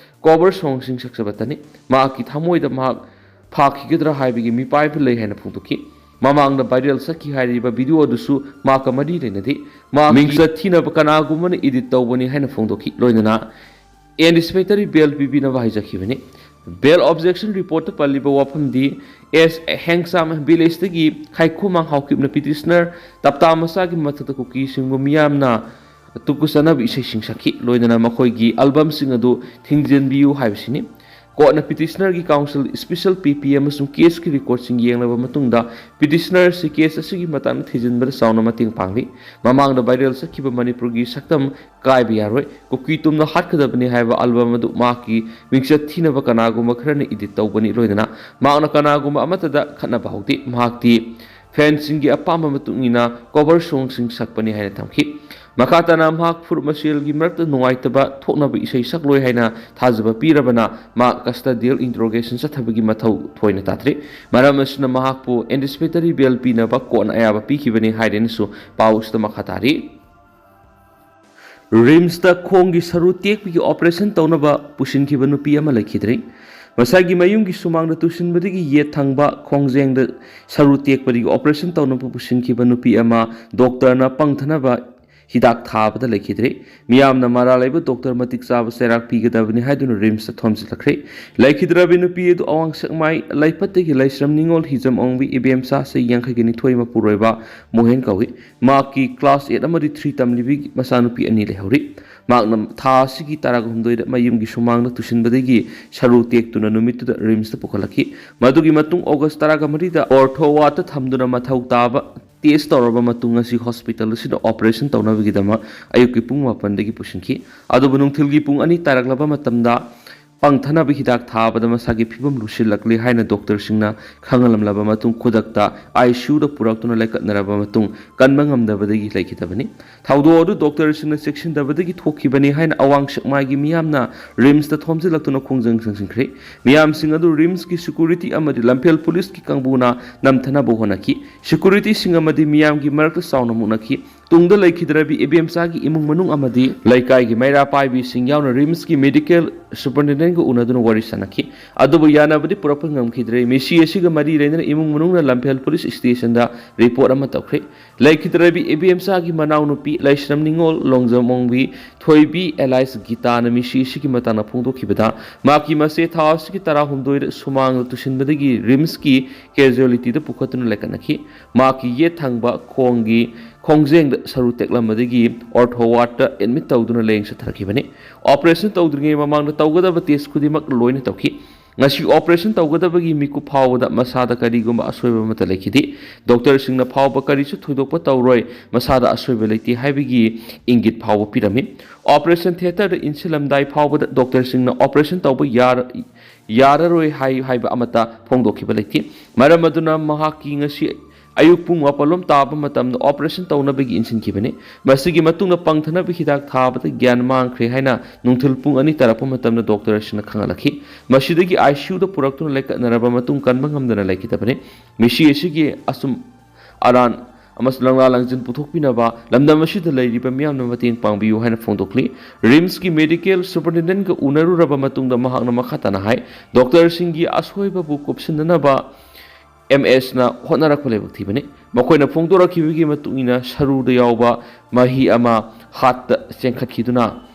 cover songꯁꯤꯡ ꯁꯛꯆꯕꯇꯅꯤ꯫ ꯃꯍꯥꯛꯀꯤ ꯊꯃꯣꯏꯗ ꯃꯍꯥꯛ ꯐꯥꯈꯤꯒꯗ꯭ꯔꯥ ꯍꯥꯏꯕꯒꯤ ꯃꯤꯄꯥꯏꯕ ꯂꯩ ꯍꯥꯏꯅ ꯐꯣꯡꯗꯣꯛꯈꯤ꯫ ꯃꯃꯥꯡꯗ viral ꯆꯠꯈꯤ ꯍꯥꯏꯔꯤꯕ video ꯑꯗꯨꯁꯨ ꯃꯍꯥꯛꯀ ꯃꯔꯤ ꯂꯩꯅꯗꯦ꯫ ꯃꯍꯥꯛꯀꯤ ꯃꯤꯡꯆꯠ ꯊꯤꯅꯕ ꯀꯅꯥꯒꯨꯝꯕꯅ edit ꯇꯧꯕꯅꯤ ꯍꯥꯏꯅ ꯐꯣꯡꯗꯣꯛꯈꯤ꯫ ꯂꯣꯏꯅꯅ anticipatory bail ꯄꯤꯕꯤꯅꯕ ꯍꯥꯏꯖꯈꯤꯕꯅꯤ꯫ Bail objection reportꯇ ꯄꯜꯂꯤꯕ ꯋꯥꯐꯝꯗꯤ ꯑꯦꯁ ꯍꯦꯡꯁꯥꯝ villageꯇꯒꯤ ꯈꯥꯏꯈꯨꯃꯥꯡ ꯍꯥꯎꯀꯤꯞꯅ petitioner ꯇꯞꯇꯥ ꯃꯆꯥꯒꯤ ꯃꯊꯛꯇ ꯀꯨꯀꯤꯁꯤꯡꯕꯨ ꯃꯤꯌꯥꯝꯅ ꯇꯨꯀꯨ ꯆꯥꯅꯕ ꯏꯁꯩꯁꯤꯡ ꯁꯛꯈꯤ꯫ ꯂꯣꯏꯅꯅ ꯃꯈꯣꯏꯒꯤ albumꯁꯤꯡ ꯑꯗꯨ ꯊꯤꯡꯖꯤꯟꯕꯤꯌꯨ ꯍꯥꯏꯕꯁꯤꯅꯤ꯫ Courtꯅ petitionerꯒꯤ counsel, special P P ꯑꯃꯁꯨꯡ caseꯀꯤ recordꯁꯤꯡ ꯌꯦꯡꯂꯕ ꯃꯇꯨꯡꯗ petitioner ꯑꯁꯤ case ꯑꯁꯤꯒꯤ ꯃꯇꯥꯡꯗ ꯊꯤꯖꯤꯟꯕꯗ ꯆꯥꯎꯅ ꯃꯇꯦꯡ ꯄꯥꯡꯂꯤ꯫ ꯃꯃꯥꯡꯗ viral ꯆꯠꯈꯤꯕ ꯃꯅꯤꯄꯨꯔꯒꯤ ꯁꯛꯇꯝ ꯀꯥꯏꯕ ꯌꯥꯔꯣꯏ, ꯀꯨꯀꯤ ꯇꯨꯝꯅ ꯍꯥꯠꯀꯗꯕꯅꯤ ꯍꯥꯏꯕ album ꯑꯗꯨ ꯃꯍꯥꯛꯀꯤ ꯃꯤꯡꯆꯠ ꯊꯤꯅꯕ ꯀꯅꯥꯒꯨꯝꯕ ꯈꯔꯅ edit ꯇꯧꯕꯅꯤ꯫ ꯂꯣꯏꯅꯅ ꯃꯍꯥꯛꯅ ꯀꯅꯥꯒꯨꯝꯕ ꯑꯃꯠꯇꯗ ꯈꯠꯅꯕ ꯍꯧꯗꯦ꯫ ꯃꯍꯥꯛꯇꯤ fanꯁꯤꯡꯒꯤ ꯑꯄꯥꯝꯕ ꯃꯇꯨꯡ ꯏꯟꯅ cover songꯁꯤꯡ ꯁꯛꯄꯅꯤ ꯍꯥꯏꯅ ꯊꯝꯈꯤ꯫ ꯃꯈꯥ ꯇꯥꯅ ꯃꯍꯥꯛ ꯐꯨꯔꯨꯞ ꯃꯁꯦꯜꯒꯤ ꯃꯔꯛꯇ ꯅꯨꯡꯉꯥꯏꯇꯕ ꯊꯣꯛꯅꯕ ꯏꯁꯩ ꯁꯛꯂꯣꯏ ꯍꯥꯏꯅ ꯊꯥꯖꯕ ꯄꯤꯔꯕꯅ ꯃꯍꯥꯛ custodial interrogation ꯆꯠꯊꯕꯒꯤ ꯃꯊꯧ ꯊꯣꯏꯅ ꯇꯥꯗ꯭ꯔꯤ꯫ ꯃꯔꯝ ꯑꯁꯤꯅ ꯃꯍꯥꯛꯄꯨ anticipatory bail ꯄꯤꯅꯕ courtꯅ ꯑꯌꯥꯕ ꯄꯤꯈꯤꯕꯅꯤ ꯍꯥꯏꯔꯦꯅꯁꯨ ꯄꯥꯎ ꯑꯁꯤꯗ ꯃꯈꯥ ꯇꯥꯔꯤ꯫ RIMSꯇ ꯈꯣꯡꯒꯤ ꯁꯔꯨ ꯇꯦꯛꯄꯒꯤ operation ꯇꯧꯅꯕ ꯄꯨꯁꯤꯟꯈꯤꯕ ꯅꯨꯄꯤ ꯑꯃ ꯂꯩꯈꯤꯗ꯭ꯔꯤ꯫ ꯃꯁꯥꯒꯤ ꯃꯌꯨꯝꯒꯤ ꯁꯨꯃꯥꯡꯗ ꯇꯨꯁꯤꯟꯕꯗꯒꯤ ꯌꯦꯠ ꯊꯪꯕ ꯈꯣꯡꯖꯦꯡꯗ ꯁꯔꯨ ꯇꯦꯛꯄꯗꯒꯤ operation ꯇꯧꯅꯕ ꯄꯨꯁꯤꯟꯈꯤꯕ ꯅꯨꯄꯤ ꯑꯃ doctorꯅ ꯄꯪꯊꯅꯕ ꯍꯤꯗꯥꯛ ꯊꯥꯕꯗ ꯂꯩꯈꯤꯗ꯭ꯔꯦ꯫ ꯃꯤꯌꯥꯝꯅ ꯃꯔꯥꯜ ꯂꯩꯕ ꯗꯣꯛꯇꯔ ꯃꯇꯤꯛ ꯆꯥꯕ ꯆꯩꯔꯥꯛ ꯄꯤꯒꯗꯕꯅꯤ ꯍꯥꯏꯗꯨꯅ ꯔꯤꯝꯁꯇ ꯊꯣꯝꯖꯤꯜꯂꯛꯈ꯭ꯔꯦ꯫ ꯂꯩꯈꯤꯗ꯭ꯔꯕꯤ ꯅꯨꯄꯤ ꯑꯗꯨ ꯑꯋꯥꯡ ꯁꯦꯛꯃꯥꯏ ꯂꯩꯄꯠꯇꯒꯤ ꯂꯩꯁ꯭ꯔꯝ ꯅꯤꯉꯣꯜ ꯍꯤꯖꯝ ꯑꯣꯡꯕꯤ ꯏꯕꯦꯝꯆꯥ ꯆꯍꯤ ꯌꯥꯡꯈꯩꯒ ꯅꯤꯊꯣꯏ ꯃꯄꯨꯔꯣꯏꯕ ꯃꯣꯍꯦꯟ ꯀꯧꯏ꯫ ꯃꯍꯥꯛꯀꯤ ꯀ꯭ꯂꯥꯁ ꯑꯦꯠ ꯑꯃꯗꯤ ꯊ꯭ꯔꯤ ꯇꯝꯂꯤꯕꯤ ꯃꯆꯥꯅꯨꯄꯤ ꯑꯅꯤ ꯂꯩꯍꯧꯔꯤ꯫ ꯃꯍꯥꯛꯅ ꯊꯥ ꯑꯁꯤꯒꯤ ꯇꯔꯥꯒ ꯍꯨꯝꯗꯣꯏꯗ ꯃꯌꯨꯝꯒꯤ ꯁꯨꯃꯥꯡꯗ ꯇꯨꯁꯤꯟꯕꯗꯒꯤ ꯁꯔꯨ ꯇꯦꯛꯇꯨꯅ ꯅꯨꯃꯤꯠꯇꯨꯗ ꯔꯤꯝꯁꯇ ꯄꯨꯈꯠꯂꯛꯈꯤ꯫ ꯃꯗꯨꯒꯤ ꯃꯇꯨꯡ ꯑꯣꯒꯁ ꯇꯔꯥꯒ ꯃꯔꯤꯗ ꯑꯣꯔꯊꯣ ꯋꯥꯔꯗꯇ ꯊꯝꯗꯨꯅ ꯃꯊꯧ ꯇꯥꯕ ꯇꯦꯁ ꯇꯧꯔꯕ ꯃꯇꯨꯡ ꯉꯁꯤ ꯍꯣꯁꯄꯤꯇꯥꯜ ꯑꯁꯤꯗ ꯑꯣꯄꯔꯦꯁꯟ ꯇꯧꯅꯕꯒꯤꯗꯃꯛ ꯑꯌꯨꯛꯀꯤ ꯄꯨꯡ ꯃꯥꯄꯟꯗꯒꯤ ꯄꯨꯁꯤꯟꯈꯤ꯫ ꯑꯗꯨꯕꯨ ꯅꯨꯡꯊꯤꯜꯒꯤ ꯄꯨꯡ ꯑꯅꯤ ꯇꯥꯔꯛꯂꯕ ꯃꯇꯝꯗ ꯄꯪꯊꯅꯕ ꯍꯤꯗꯥꯛ ꯊꯥꯕꯗ ꯃꯁꯥꯒꯤ ꯐꯤꯕꯝ ꯂꯨꯁꯤꯜꯂꯛꯂꯦ ꯍꯥꯏꯅ ꯗꯣꯛꯇꯔꯁꯤꯡꯅ ꯈꯪꯍꯜꯂꯝꯂꯕ ꯃꯇꯨꯡ ꯈꯨꯗꯛꯇ ꯑꯥꯏ ꯁꯤ ꯌꯨꯗ ꯄꯨꯔꯛꯇꯨꯅ ꯂꯩꯈꯠꯅꯔꯕ ꯃꯇꯨꯡ ꯀꯟꯕ ꯉꯝꯗꯕꯗꯒꯤ ꯂꯩꯈꯤꯗꯕꯅꯤ꯫ ꯊꯧꯗꯣꯛ ꯑꯗꯨ ꯗꯣꯛꯇꯔꯁꯤꯡꯅ ꯆꯦꯛꯁꯤꯟꯗꯕꯗꯒꯤ ꯊꯣꯛꯈꯤꯕꯅꯤ ꯍꯥꯏꯅ ꯑꯋꯥꯡ ꯁꯦꯛꯃꯥꯏꯒꯤ ꯃꯤꯌꯥꯝꯅ ꯔꯤꯝꯁꯇ ꯊꯣꯝꯖꯤꯜꯂꯛꯇꯨꯅ ꯈꯣꯡꯖꯪ ꯆꯪꯁꯤꯟꯈ꯭ꯔꯦ꯫ ꯃꯤꯌꯥꯝꯁꯤꯡ ꯑꯗꯨ ꯔꯤꯝꯁꯀꯤ ꯁꯦꯀ꯭ꯌꯨꯔꯤꯇꯤ ꯑꯃꯗꯤ ꯂꯝꯐꯦꯜ ꯄꯨꯂꯤꯁꯀꯤ ꯀꯥꯡꯕꯨꯅ ꯅꯝꯊꯅꯕ ꯍꯣꯠꯅꯈꯤ꯫ ꯁꯦꯀ꯭ꯌꯨꯔꯤꯇꯤꯁꯤꯡ ꯑꯃꯗꯤ ꯃꯤꯌꯥꯝꯒꯤ ꯃꯔꯛꯇ ꯆꯥꯎꯅ ꯃꯨꯛꯅꯈꯤ꯫ ꯇꯨꯡꯗ ꯂꯩꯈꯤꯗ꯭ꯔꯕꯤ ꯏꯕꯦꯝꯆꯥꯒꯤ ꯏꯃꯨꯡ ꯃꯅꯨꯡ ꯑꯃꯗꯤ ꯂꯩꯀꯥꯏꯒꯤ ꯃꯩꯔꯥ ꯄꯥꯏꯕꯤꯁꯤꯡ ꯌꯥꯎꯅ ꯔꯤꯝꯁꯀꯤ ꯃꯦꯗꯤꯀꯦꯜ ꯁꯨꯄꯔꯤꯟꯇꯦꯟꯗꯦꯟꯒ ꯎꯅꯗꯨꯅ ꯋꯥꯔꯤ ꯁꯥꯟꯅꯈꯤ꯫ ꯑꯗꯨꯕꯨ ꯌꯥꯅꯕꯗꯤ ꯄꯨꯔꯛꯄ ꯉꯝꯈꯤꯗ꯭ꯔꯦ꯫ ꯃꯤꯁꯤ ꯑꯁꯤꯒ ꯃꯔꯤ ꯂꯩꯅꯅ ꯏꯃꯨꯡ ꯃꯅꯨꯡꯅ ꯂꯝꯐꯦꯜ ꯄꯨꯂꯤꯁ ꯁ꯭ꯇꯦꯁꯟꯗ ꯔꯤꯄꯣꯔꯠ ꯑꯃ ꯇꯧꯈ꯭ꯔꯦ꯫ ꯂꯩꯈꯤꯗ꯭ꯔꯕꯤ ꯏꯕꯦꯝꯆꯥꯒꯤ ꯃꯅꯥꯎꯅꯨꯄꯤ ꯂꯩꯁ꯭ꯔꯝ ꯅꯤꯉꯣꯜ ꯂꯣꯡꯖꯝ ꯑꯣꯡꯕꯤ ꯊꯣꯏꯕꯤ ꯑꯦꯂꯥꯏꯁ ꯒꯤꯇꯥꯅ ꯃꯤꯁꯤ ꯑꯁꯤꯒꯤ ꯃꯇꯥꯡꯗ ꯐꯣꯡꯗꯣꯛꯈꯤꯕꯗ, ꯃꯍꯥꯛꯀꯤ ꯃꯆꯦ ꯊꯥ ꯑꯁꯤꯒꯤ ꯇꯔꯥꯍꯨꯝꯗꯣꯏꯗ ꯁꯨꯃꯥꯡꯗ ꯇꯨꯁꯤꯟꯕꯗꯒꯤ ꯔꯤꯝꯁꯀꯤ ꯀꯦꯖꯨꯋꯦꯂꯤꯇꯤꯗ ꯄꯨꯈꯠꯇꯨꯅ ꯂꯩꯈꯠꯅꯈꯤ꯫ ꯃꯍꯥꯛꯀꯤ ꯌꯦꯠ ꯊꯪꯕ ꯈꯣꯡꯒꯤ ꯈꯣꯡꯖꯦꯡꯗ ꯁꯔꯨ ꯇꯦꯛꯂꯝꯕꯗꯒꯤ ꯑꯣꯔꯊꯣ ꯋꯥꯔꯗꯇ ꯑꯦꯗꯃꯤꯠ ꯇꯧꯗꯨꯅ ꯂꯥꯌꯦꯡ ꯆꯠꯊꯔꯛꯈꯤꯕꯅꯤ꯫ ꯑꯣꯄꯔꯦꯁꯟ ꯇꯧꯗ꯭ꯔꯤꯉꯩ ꯃꯃꯥꯡꯗ ꯇꯧꯒꯗꯕ ꯇꯦꯁ ꯈꯨꯗꯤꯡꯃꯛ ꯂꯣꯏꯅ ꯇꯧꯈꯤ꯫ ꯉꯁꯤ ꯑꯣꯄꯔꯦꯁꯟ ꯇꯧꯒꯗꯕꯒꯤ ꯃꯤꯀꯨꯞ ꯐꯥꯎꯕꯗ ꯃꯁꯥꯗ ꯀꯔꯤꯒꯨꯝꯕ ꯑꯁꯣꯏꯕ ꯑꯃꯠꯇ ꯂꯩꯈꯤꯗꯦ꯫ ꯗꯣꯛꯇꯔꯁꯤꯡꯅ ꯐꯥꯎꯕ ꯀꯔꯤꯁꯨ ꯊꯣꯏꯗꯣꯛꯄ ꯇꯧꯔꯣꯏ, ꯃꯁꯥꯗ ꯑꯁꯣꯏꯕ ꯂꯩꯇꯦ ꯍꯥꯏꯕꯒꯤ ꯏꯪꯒꯤꯠ ꯐꯥꯎꯕ ꯄꯤꯔꯝꯃꯤ꯫ ꯑꯣꯄꯔꯦꯁꯟ ꯊꯤꯌꯦꯇꯔꯗ ꯏꯟꯁꯤꯜꯂꯝꯗꯥꯏ ꯐꯥꯎꯕꯗ ꯗꯣꯛꯇꯔꯁꯤꯡꯅ ꯑꯣꯄꯔꯦꯁꯟ ꯇꯧꯕ ꯌꯥꯔ-, ꯌꯥꯔꯔꯣꯏ ꯍꯥꯏ-, ꯍꯥꯏꯕ ꯑꯃꯠꯇ ꯐꯣꯡꯗꯣꯛꯈꯤꯕ ꯂꯩꯇꯦ꯫ ꯃꯔꯝ ꯑꯗꯨꯅ ꯃꯍꯥꯛꯀꯤ ꯉꯁꯤ ꯑꯌꯨꯛ ꯄꯨꯡ ꯃꯥꯄꯜꯂꯣꯝ ꯇꯥꯕ ꯃꯇꯝꯗ ꯑꯣꯄꯔꯦꯁꯟ ꯇꯧꯅꯕꯒꯤ ꯏꯟꯁꯤꯟꯈꯤꯕꯅꯤ꯫ ꯃꯁꯤꯒꯤ ꯃꯇꯨꯡꯗ ꯄꯪꯊꯅꯕ ꯍꯤꯗꯥꯛ ꯊꯥꯕꯗ ꯒ꯭ꯌꯥꯟ ꯃꯥꯡꯈ꯭ꯔꯦ ꯍꯥꯏꯅ ꯅꯨꯡꯊꯤꯜ ꯄꯨꯡ ꯑꯅꯤ ꯇꯥꯔꯛꯄ ꯃꯇꯝꯗ ꯗꯣꯛꯇꯔꯁꯤꯡꯅ ꯈꯪꯍꯜꯂꯛꯈꯤ꯫ ꯃꯁꯤꯗꯒꯤ ꯑꯥꯏ ꯁꯤ ꯌꯨꯗ ꯄꯨꯔꯛꯇꯨꯅ ꯂꯩꯈꯠꯅꯔꯕ ꯃꯇꯨꯡ ꯀꯟꯕ ꯉꯝꯗꯅ ꯂꯩꯈꯤꯗꯕꯅꯤ꯫ ꯃꯤꯁꯤ ꯑꯁꯤꯒꯤ ꯑꯆꯨꯝ ꯑꯔꯥꯟ ꯑꯃꯁꯨꯡ ꯂꯪꯂꯥ ꯂꯪꯖꯤꯟ ꯄꯨꯊꯣꯛꯄꯤꯅꯕ ꯂꯝꯗꯝ ꯑꯁꯤꯗ ꯂꯩꯔꯤꯕ ꯃꯤꯌꯥꯝꯅ ꯃꯇꯦꯡ ꯄꯥꯡꯕꯤꯌꯨ ꯍꯥꯏꯅ ꯐꯣꯡꯗꯣꯛꯂꯤ꯫ ꯔꯤꯝꯁꯀꯤ ꯃꯦꯗꯤꯀꯦꯜ ꯁꯨꯄꯔꯤꯟꯇꯦꯟꯗꯦꯟꯒ ꯎꯅꯔꯨꯔꯕ ꯃꯇꯨꯡꯗ ꯃꯍꯥꯛꯅ ꯃꯈꯥ ꯇꯥꯅ ꯍꯥꯏ, ꯗꯣꯛꯇꯔꯁꯤꯡꯒꯤ ꯑꯁꯣꯏꯕꯕꯨ ꯀꯨꯞꯁꯤꯟꯅꯅꯕ ꯑꯦꯝ ꯑꯦꯁꯅ ꯍꯣꯠꯅꯔꯛꯄ ꯂꯥꯏꯕꯛ ꯊꯤꯕꯅꯤ꯫ ꯃꯈꯣꯏꯅ ꯐꯣꯡꯗꯣꯔꯛꯈꯤꯕꯒꯤ ꯃꯇꯨꯡ ꯏꯟꯅ, ꯁꯔꯨꯗ ꯌꯥꯎꯕ ꯃꯍꯤ ꯑꯃ ꯍꯥꯔꯠꯇ ꯆꯦꯟꯈꯠꯈꯤꯗꯨꯅ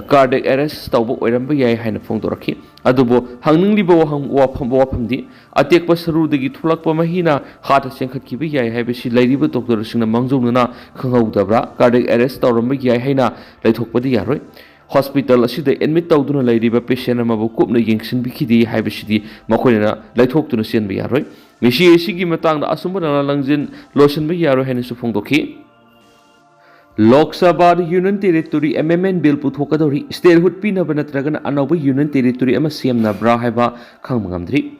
ꯀꯥꯔꯗꯤꯌꯦꯛ ꯑꯦꯔꯦꯁ ꯇꯧꯕ ꯑꯣꯏꯔꯝꯕ ꯌꯥꯏ ꯍꯥꯏꯅ ꯐꯣꯡꯗꯣꯔꯛꯈꯤ꯫ ꯑꯗꯨꯕꯨ ꯍꯪꯅꯤꯡꯂꯤꯕ ꯋꯥꯍꯪ, ꯋꯥꯐꯝ, ꯋꯥꯐꯝꯗꯤ, ꯑꯇꯦꯛꯄ ꯁꯔꯨꯗꯒꯤ ꯊꯣꯛꯂꯛꯄ ꯃꯍꯤꯅ ꯍꯥꯔꯠꯇ ꯆꯦꯟꯈꯠꯈꯤꯕ ꯌꯥꯏ ꯍꯥꯏꯕꯁꯤ ꯂꯩꯔꯤꯕ ꯗꯣꯛꯇꯔꯁꯤꯡꯅ ꯃꯥꯡꯖꯧꯅꯅ ꯈꯪꯍꯧꯗꯕ꯭ꯔꯥ? ꯀꯥꯔꯗꯤꯌꯦꯛ ꯑꯦꯔꯦꯁ ꯇꯧꯔꯝꯕ ꯌꯥꯏ ꯍꯥꯏꯅ ꯂꯩꯊꯣꯛꯄꯗꯤ ꯌꯥꯔꯣꯏ꯫ ꯍꯣꯁꯄꯤꯇꯥꯜ ꯑꯁꯤꯗ ꯑꯦꯗꯃꯤꯠ ꯇꯧꯗꯨꯅ ꯂꯩꯔꯤꯕ ꯄꯦꯁꯦꯟ ꯑꯃꯕꯨ ꯀꯨꯞꯅ ꯌꯦꯡꯁꯤꯟꯕꯤꯈꯤꯗꯦ ꯍꯥꯏꯕꯁꯤꯗꯤ ꯃꯈꯣꯏꯅ ꯂꯩꯊꯣꯛꯇꯨꯅ ꯆꯦꯟꯕ ꯌꯥꯔꯣꯏ꯫ ꯃꯤꯁꯤ ꯑꯁꯤꯒꯤ ꯃꯇꯥꯡꯗ ꯑꯆꯨꯝꯕ ꯅꯅ ꯂꯪꯖꯤꯟ ꯂꯣꯏꯁꯤꯟꯕ ꯌꯥꯔꯣꯏ ꯍꯥꯏꯅꯁꯨ ꯐꯣꯡꯗꯣꯛꯈꯤ꯫ ꯂꯣꯛ ꯁꯚꯥꯗ ꯌꯨꯅꯤꯌꯟ ꯇꯦꯔꯤꯇꯣꯔꯤ ꯑꯦꯃꯦꯟꯃꯦꯟ ꯕꯤꯜ ꯄꯨꯊꯣꯛꯀꯗꯧꯔꯤ꯫ ꯁ꯭ꯇꯦꯠꯍꯨꯗ ꯄꯤꯅꯕ ꯅꯠꯇ꯭ꯔꯒꯅ ꯑꯅꯧꯕ ꯌꯨꯅꯤꯌꯟ ꯇꯦꯔꯤꯇꯣꯔꯤ ꯑꯃ ꯁꯦꯝꯅꯕ꯭ꯔꯥ ꯍꯥꯏꯕ ꯈꯪꯕ ꯉꯝꯗ꯭ꯔꯤ꯫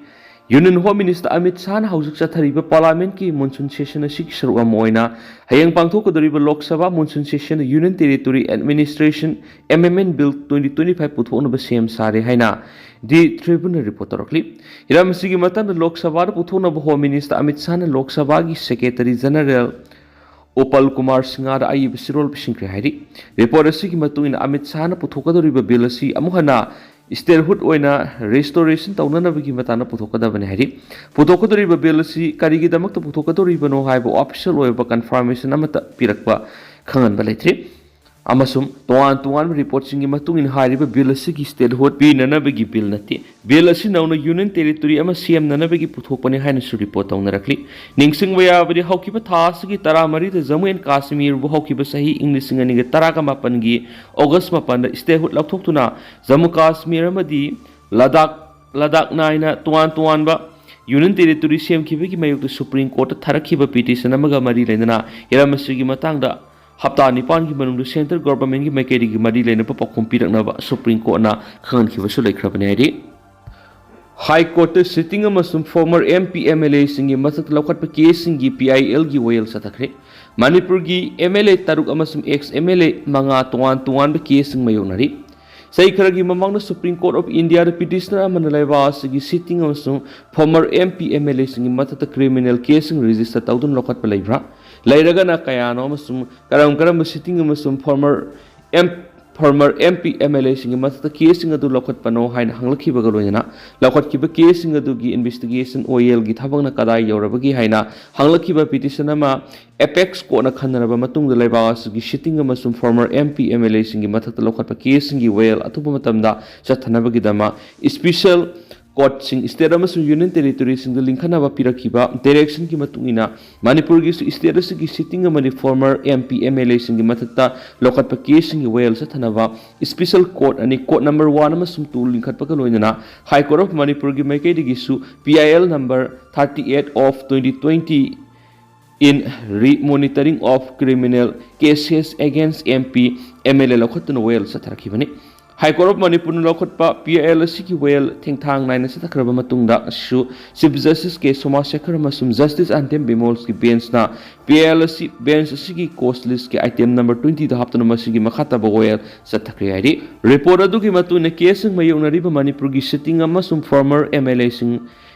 ꯌꯨꯅꯤꯌꯟ ꯍꯣꯝ ꯃꯤꯅꯤꯁꯇꯔ ꯑꯃꯤꯠ ꯁꯥꯍꯅ ꯍꯧꯖꯤꯛ ꯆꯠꯊꯔꯤꯕ ꯄꯥꯔꯂꯤꯌꯥꯃꯦꯟꯠꯀꯤ ꯃꯣꯟꯁꯨꯟ ꯁꯦꯁꯟ ꯑꯁꯤꯒꯤ ꯁꯔꯨꯛ ꯑꯃ ꯑꯣꯏꯅ ꯍꯌꯦꯡ ꯄꯥꯡꯊꯣꯛꯀꯗꯧꯔꯤꯕ ꯂꯣꯛ ꯁꯚꯥ ꯃꯣꯟꯁꯨꯟ ꯁꯦꯁꯟꯗ ꯌꯨꯅꯤꯌꯟ ꯇꯦꯔꯤꯇꯣꯔꯤ ꯑꯦꯗꯃꯤꯅꯤꯁꯇ꯭ꯔꯦꯁꯟ ꯑꯦꯃꯦꯟꯃꯦꯟ ꯕꯤꯜ ꯇ꯭ꯋꯦꯟꯇꯤ ꯇ꯭ꯋꯦꯟꯇꯤ ꯐꯥꯏꯚ ꯄꯨꯊꯣꯛꯅꯕ ꯁꯦꯝ ꯁꯥꯔꯦ ꯍꯥꯏꯅ ꯗꯤ ꯇ꯭ꯔꯤꯕꯨꯟꯅ ꯔꯤꯄꯣꯔꯠ ꯇꯧꯔꯛꯂꯤ꯫ ꯍꯤꯔꯝ ꯑꯁꯤꯒꯤ ꯃꯇꯥꯡꯗ ꯂꯣꯛ ꯁꯚꯥꯗ ꯄꯨꯊꯣꯛꯅꯕ ꯍꯣꯝ ꯃꯤꯅꯤꯁꯇꯔ ꯑꯃꯤꯠ ꯁꯥꯍꯅ ꯂꯣꯛ ꯁꯚꯥꯒꯤ ꯁꯦꯀ꯭ꯔꯦꯇꯔꯤ ꯖꯦꯅꯔꯦꯜ ꯎꯄꯜ ꯀꯨꯃꯥꯔ ꯁꯤꯡꯍꯗ ꯑꯏꯕ ꯆꯦꯔꯣꯜ ꯄꯤꯁꯤꯟꯈ꯭ꯔꯦ ꯍꯥꯏꯔꯤ꯫ ꯔꯤꯄꯣꯔꯠ ꯑꯁꯤꯒꯤ ꯃꯇꯨꯡ ꯏꯟꯅ ꯑꯃꯤꯠ ꯁꯥꯍꯅ ꯄꯨꯊꯣꯛꯀꯗꯧꯔꯤꯕ ꯕꯤꯜ ꯑꯁꯤ ꯑꯃꯨꯛ ꯍꯟꯅ ꯁ꯭ꯇꯦꯠꯍꯨꯗ ꯑꯣꯏꯅ ꯔꯤꯁꯇꯣꯔꯦꯁꯟ ꯇꯧꯅꯅꯕꯒꯤ ꯃꯇꯥꯡꯗ ꯄꯨꯊꯣꯛꯀꯗꯕꯅꯤ ꯍꯥꯏꯔꯤ꯫ ꯄꯨꯊꯣꯛꯀꯗꯧꯔꯤꯕ ꯕꯤꯜ ꯑꯁꯤ ꯀꯔꯤꯒꯤꯗꯃꯛꯇ ꯄꯨꯊꯣꯛꯀꯗꯧꯔꯤꯕꯅꯣ ꯍꯥꯏꯕ ꯑꯣꯐꯤꯁꯤꯌꯦꯜ ꯑꯣꯏꯕ ꯀꯟꯐꯥꯔꯃꯦꯁꯟ ꯑꯃꯠꯇ ꯄꯤꯔꯛꯄ ꯈꯪꯍꯟꯕ ꯂꯩꯇ꯭ꯔꯤ꯫ ꯑꯃꯁꯨꯡ ꯇꯣꯉꯥꯟ ꯇꯣꯉꯥꯟꯕ ꯔꯤꯄꯣꯔꯠꯁꯤꯡꯒꯤ ꯃꯇꯨꯡ ꯏꯟꯅ ꯍꯥꯏꯔꯤꯕ ꯕꯤꯜ ꯑꯁꯤꯒꯤ ꯁ꯭ꯇꯦꯠꯍꯨꯗ ꯄꯤꯅꯅꯕꯒꯤ ꯕꯤꯜ ꯅꯠꯇꯦ꯫ ꯕꯤꯜ ꯑꯁꯤ ꯅꯧꯅ ꯌꯨꯅꯤꯌꯟ ꯇꯦꯔꯤꯇꯣꯔꯤ ꯑꯃ ꯁꯦꯝꯅꯅꯕꯒꯤ ꯄꯨꯊꯣꯛꯄꯅꯤ ꯍꯥꯏꯅꯁꯨ ꯔꯤꯄꯣꯔꯠ ꯇꯧꯅꯔꯛꯂꯤ꯫ ꯅꯤꯡꯁꯤꯡꯕ ꯌꯥꯕꯗꯤ, ꯍꯧꯈꯤꯕ ꯊꯥ ꯑꯁꯤꯒꯤ ꯇꯔꯥꯃꯔꯤꯗ ꯖꯝꯃꯨ ꯑꯦꯟ ꯀꯥꯁꯃꯤꯔꯕꯨ ꯍꯧꯈꯤꯕ ꯆꯍꯤ ꯏꯪ ꯂꯤꯁꯤꯡ ꯑꯅꯤꯒ ꯇꯔꯥꯒ ꯃꯥꯄꯟꯒꯤ ꯑꯣꯒꯁ ꯃꯥꯄꯟꯗ ꯁ꯭ꯇꯦꯠꯍꯨꯗ ꯂꯧꯊꯣꯛꯇꯨꯅ ꯖꯝꯃꯨ ꯀꯥꯁꯃꯤꯔ ꯑꯃꯗꯤ ꯂꯗꯥꯈ, ꯂꯗꯥꯈ ꯅꯥꯏꯅ ꯇꯣꯉꯥꯟ ꯇꯣꯉꯥꯟꯕ ꯌꯨꯅꯤꯌꯟ ꯇꯦꯔꯤꯇꯣꯔꯤ ꯁꯦꯝꯈꯤꯕꯒꯤ ꯃꯥꯌꯣꯛꯇ ꯁꯨꯄ꯭ꯔꯤꯝ ꯀꯣꯔꯠꯇ ꯊꯥꯔꯛꯈꯤꯕ ꯄꯤꯇꯤꯁꯟ ꯑꯃꯒ ꯃꯔꯤ ꯂꯩꯅꯅ ꯍꯤꯔꯝ ꯑꯁꯤꯒꯤ ꯃꯇꯥꯡꯗ ꯍꯞꯇꯥ ꯅꯤꯄꯥꯟꯒꯤ ꯃꯅꯨꯡꯗ ꯁꯦꯟꯇ꯭ꯔꯦꯜ ꯒꯣꯚꯔꯟꯃꯦꯟꯠꯀꯤ ꯃꯥꯏꯀꯩꯗꯒꯤ ꯃꯔꯤ ꯂꯩꯅꯕ ꯄꯥꯎꯈꯨꯝ ꯄꯤꯔꯛꯅꯕ ꯁꯨꯄ꯭ꯔꯤꯝ ꯀꯣꯔꯠꯅ ꯈꯪꯍꯟꯈꯤꯕꯁꯨ ꯂꯩꯈ꯭ꯔꯕꯅꯤ ꯍꯥꯏꯔꯤ꯫ ꯍꯥꯏ ꯀꯣꯔꯠꯇ ꯁꯤꯠꯇꯤꯡ ꯑꯃꯁꯨꯡ former M P M L ꯑꯦꯁꯤꯡꯒꯤ ꯃꯊꯛꯇ ꯂꯧꯈꯠꯄ ꯀꯦꯁꯁꯤꯡꯒꯤ ꯄꯤ ꯑꯥꯏ ꯑꯦꯜꯒꯤ ꯋꯥꯌꯦꯜ ꯆꯠꯊꯈ꯭ꯔꯦ꯫ ꯃꯅꯤꯄꯨꯔꯒꯤ ꯑꯦꯝ ꯑꯦꯜ ꯑꯦ ꯇꯔꯨꯛ ꯑꯃꯁꯨꯡ ꯑꯦꯛꯁ ꯑꯦꯝ ꯑꯦꯜ ꯑꯦ ꯃꯉꯥ ꯇꯣꯉꯥꯟ ꯇꯣꯉꯥꯟꯕ ꯀꯦꯁꯁꯤꯡ ꯃꯥꯌꯣꯛꯅꯔꯤ꯫ ꯆꯍꯤ ꯈꯔꯒꯤ ꯃꯃꯥꯡꯗ ꯁꯨꯄ꯭ꯔꯤꯝ ꯀꯣꯔꯠ ꯑꯣꯐ ꯏꯟꯗꯤꯌꯥꯗ ꯄꯤꯇꯤꯁꯅꯔ ꯑꯃꯅ ꯂꯩꯕꯥꯛ ꯑꯁꯤꯒꯤ ꯁꯤꯠꯇꯤꯡ ꯑꯃꯁꯨꯡ former M P M L ꯑꯦꯁꯤꯡꯒꯤ ꯃꯊꯛꯇ ꯀ꯭ꯔꯤꯃꯤꯅꯦꯜ ꯀꯦꯁꯁꯤꯡ ꯔꯦꯖꯤꯁꯇꯔ ꯇꯧꯗꯨꯅ ꯂꯧꯈꯠꯄ ꯂꯩꯕ꯭ꯔꯥ? ꯂꯩꯔꯒꯅ ꯀꯌꯥꯅꯣ ꯑꯃꯁꯨꯡ ꯀꯔꯝ ꯀꯔꯝꯕ ꯁꯤꯠꯇꯤꯡ ꯑꯃꯁꯨꯡ former M, former M P, M L A ꯁꯤꯡꯒꯤ ꯃꯊꯛꯇ ꯀꯦꯁꯁꯤꯡ ꯑꯗꯨ ꯂꯧꯈꯠꯄꯅꯣ ꯍꯥꯏꯅ ꯍꯪꯂꯛꯈꯤꯕꯒ ꯂꯣꯏꯅꯅ ꯂꯧꯈꯠꯈꯤꯕ ꯀꯦꯁꯁꯤꯡ ꯑꯗꯨꯒꯤ investigation ꯑꯣꯌꯦꯜꯒꯤ ꯊꯕꯛꯅ ꯀꯗꯥꯏ ꯌꯧꯔꯕꯒꯦ ꯍꯥꯏꯅ ꯍꯪꯂꯛꯈꯤꯕ petition ꯑꯃ apex courtꯅ ꯈꯟꯅꯔꯕ ꯃꯇꯨꯡꯗ ꯂꯩꯕꯥꯛ ꯑꯁꯤꯒꯤ sitting ꯑꯃꯁꯨꯡ former M P, M L A ꯁꯤꯡꯒꯤ ꯃꯊꯛꯇ ꯂꯧꯈꯠꯄ ꯀꯦꯁꯁꯤꯡꯒꯤ ꯑꯣꯌꯦꯜ ꯑꯊꯨꯕ ꯃꯇꯝꯗ ꯆꯠꯊꯅꯕꯒꯤꯗꯃꯛ special courtꯁꯤꯡ state ꯑꯃꯁꯨꯡ union territoryꯁꯤꯡꯗ ꯂꯤꯡꯈꯠꯅꯕ ꯄꯤꯔꯛꯈꯤꯕ directionꯒꯤ ꯃꯇꯨꯡ ꯏꯟꯅ ꯃꯅꯤꯄꯨꯔꯒꯤꯁꯨ state ꯑꯁꯤꯒꯤ sitting ꯑꯃꯗꯤ former M P, M L A ꯁꯤꯡꯒꯤ ꯃꯊꯛꯇ ꯂꯧꯈꯠꯄ ꯀꯦꯁꯁꯤꯡꯒꯤ ꯑꯣꯌꯦꯜ ꯆꯠꯊꯅꯕ special court ꯑꯅꯤ, court number one ꯑꯃꯁꯨꯡ two ꯂꯤꯡꯈꯠꯄꯒ ꯂꯣꯏꯅꯅ High Court of ꯃꯅꯤꯄꯨꯔꯒꯤ ꯃꯥꯏꯀꯩꯗꯒꯤꯁꯨ P I L number thirty eight of twenty twenty in re monitoring of criminal cases against M P, M L A ꯂꯧꯈꯠꯇꯨꯅ ꯑꯣꯌꯦꯜ ꯆꯠꯊꯔꯛꯈꯤꯕꯅꯤ꯫ High Court of ꯃꯅꯤꯄꯨꯔꯅ ꯂꯧꯈꯠꯄ P I L ꯑꯁꯤꯒꯤ ꯑꯣꯌꯦꯜ ꯊꯦꯡꯊꯥꯡ ꯅꯥꯏꯅ ꯆꯠꯊꯈ꯭ꯔꯕ ꯃꯇꯨꯡꯗꯁꯨ Chief Justice K ꯁꯣꯃꯥꯁꯦꯈꯔ ꯑꯃꯁꯨꯡ Justice ꯑꯟꯇꯦꯝ ꯕꯤꯃꯣꯜꯁꯀꯤ benchꯅ P I L ꯑꯁꯤ bench ꯑꯁꯤꯒꯤ cause listꯀꯤ item number twentyꯗ ꯍꯥꯞꯇꯨꯅ ꯃꯁꯤꯒꯤ ꯃꯈꯥ ꯇꯥꯕ ꯑꯣꯌꯦꯜ ꯆꯠꯊꯈ꯭ꯔꯦ ꯍꯥꯏꯔꯤ꯫ Report ꯑꯗꯨꯒꯤ ꯃꯇꯨꯡ ꯏꯟꯅ ꯀꯦꯁꯁꯤꯡ ꯃꯥꯌꯣꯛꯅꯔꯤꯕ ꯃꯅꯤꯄꯨꯔꯒꯤ sitting ꯑꯃꯁꯨꯡ former M L Aꯁꯤꯡ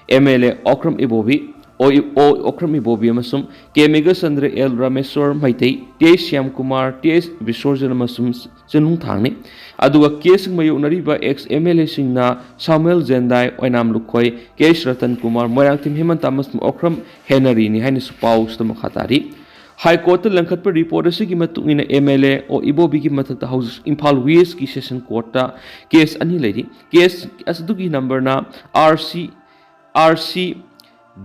M L A Okram ꯏꯕꯣꯕꯤ, ꯑꯣ, ꯑꯣ, ꯑꯣꯀ꯭ꯔꯝ ꯏꯕꯣꯕꯤ ꯑꯃꯁꯨꯡ ꯀꯦ ꯃꯦꯘꯆꯟꯗ꯭ꯔ, ꯑꯦꯜ ꯔꯥꯃꯦꯁ꯭ꯋꯔ ꯃꯩꯇꯩ, ꯇꯦ ꯁ꯭ꯌꯥꯝꯀꯨꯃꯥꯔ, ꯇꯦ ꯕꯤꯁꯣꯔꯖꯟ ꯑꯃꯁꯨꯡ ꯆꯤꯟꯍꯨꯡ ꯊꯥꯡꯅꯤ꯫ ꯑꯗꯨꯒ ꯀꯦꯁꯁꯤꯡ ꯃꯥꯌꯣꯛꯅꯔꯤꯕ ex M L Aꯁꯤꯡꯅ ꯁꯥꯃꯨꯑꯦꯜ ꯖꯦꯟꯗꯥꯏ, ꯑꯣꯏꯅꯥꯝ ꯂꯨꯈꯣꯏ, ꯀꯦ ꯑꯦꯁ ꯔꯇꯟ ꯀꯨꯃꯥꯔ, ꯃꯣꯏꯔꯥꯡꯊꯦꯝ ꯍꯦꯃꯟꯇ ꯑꯃꯁꯨꯡ ꯑꯣꯀ꯭ꯔꯝ ꯍꯦꯅꯔꯤꯅꯤ ꯍꯥꯏꯅꯁꯨ ꯄꯥꯎꯁꯤꯗ ꯃꯈꯥ ꯇꯥꯔꯤ꯫ High Courtꯇ ꯂꯪꯈꯠꯄ report ꯑꯁꯤꯒꯤ ꯃꯇꯨꯡ ꯏꯟꯅ M L A ꯑꯣ ꯏꯕꯣꯕꯤꯒꯤ ꯃꯊꯛꯇ ꯍꯧꯖꯤꯛ ꯏꯝꯐꯥꯜ Westꯀꯤ session courtꯇ case ꯑꯅꯤ ꯂꯩꯔꯤ꯫ Case ꯑꯗꯨꯒꯤ numberꯅ R C, R C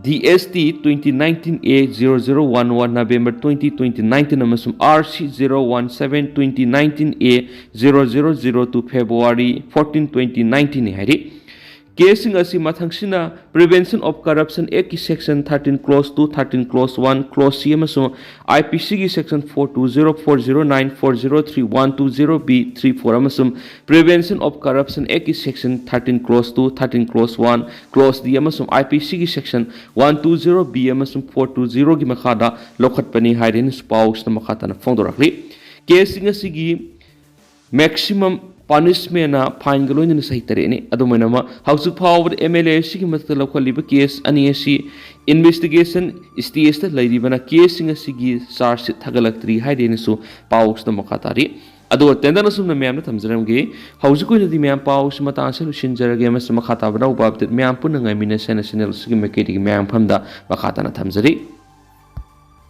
D S T twenty nineteen A zero zero one one, November twenty twenty nineteen ꯑꯃꯁꯨꯡ R C zero one seven twenty nineteen A zero zero zero two, February fourteen twenty nineteen ꯅꯤ ꯍꯥꯏꯔꯤ꯫ Caseꯁꯤꯡ ꯑꯁꯤ ꯃꯊꯪꯁꯤꯅ Prevention of Corruption Actꯀꯤ section thirteen clause two, thirteen clause one, clause C ꯑꯃꯁꯨꯡ I P Cꯒꯤ section four two zero, four zero nine, four zero three, one two zero B three four ꯑꯃꯁꯨꯡ Prevention of Corruption Actꯀꯤ section thirteen clause two, thirteen clause one, clause D ꯑꯃꯁꯨꯡ I P Cꯒꯤ section one two zero B ꯑꯃꯁꯨꯡ four two zeroꯒꯤ ꯃꯈꯥꯗ ꯂꯧꯈꯠꯄꯅꯤ ꯍꯥꯏꯔꯦꯅꯁꯨ ꯄꯥꯎꯁꯤꯗ ꯃꯈꯥ ꯇꯥꯅ ꯐꯣꯡꯗꯣꯔꯛꯂꯤ꯫ Caseꯁꯤꯡ ꯑꯁꯤꯒꯤ maximum punishmentꯅ fineꯒ ꯂꯣꯏꯅꯅ ꯆꯍꯤ ꯇꯔꯦꯠꯅꯤ꯫ ꯑꯗꯨꯃꯥꯏꯅꯃꯛ ꯍꯧꯖꯤꯛ ꯐꯥꯎꯕꯗ M L A ꯑꯁꯤꯒꯤ ꯃꯊꯛꯇ ꯂꯧꯈꯠꯂꯤꯕ case ꯑꯅꯤ ꯑꯁꯤ investigation stageꯇ ꯂꯩꯔꯤꯕꯅ caseꯁꯤꯡ ꯑꯁꯤꯒꯤ charge sheet ꯊꯥꯒꯠꯂꯛꯇ꯭ꯔꯤ ꯍꯥꯏꯔꯦꯅꯁꯨ ꯄꯥꯎꯁꯤꯗ ꯃꯈꯥ ꯇꯥꯔꯤ꯫ ꯑꯗꯨꯒ ꯇꯦꯟꯗꯟ ꯑꯁꯨꯝꯅ ꯃꯌꯥꯝꯗ ꯊꯝꯖꯔꯝꯒꯦ꯫ ꯍꯧꯖꯤꯛꯀꯤ ꯑꯣꯏꯅꯗꯤ ꯃꯌꯥꯝ ꯄꯥꯎꯁꯤ ꯃꯇꯥꯡ ꯑꯁꯤꯗ ꯂꯣꯏꯁꯤꯟꯖꯔꯒꯦ꯫ ꯃꯁꯤ ꯃꯈꯥ ꯇꯥꯕ ꯑꯅꯧꯕ ꯑꯞꯗꯦꯠ ꯃꯌꯥꯝ ꯄꯨꯟꯅ ꯉꯥꯏꯃꯤꯟꯅꯁꯦꯅ ꯆꯦꯅꯦꯜ ꯑꯁꯤꯒꯤ ꯃꯥꯏꯀꯩꯗꯒꯤ ꯃꯌꯥꯝ ꯃꯐꯝꯗ ꯃꯈꯥ ꯇꯥꯅ ꯊꯝꯖꯔꯤ꯫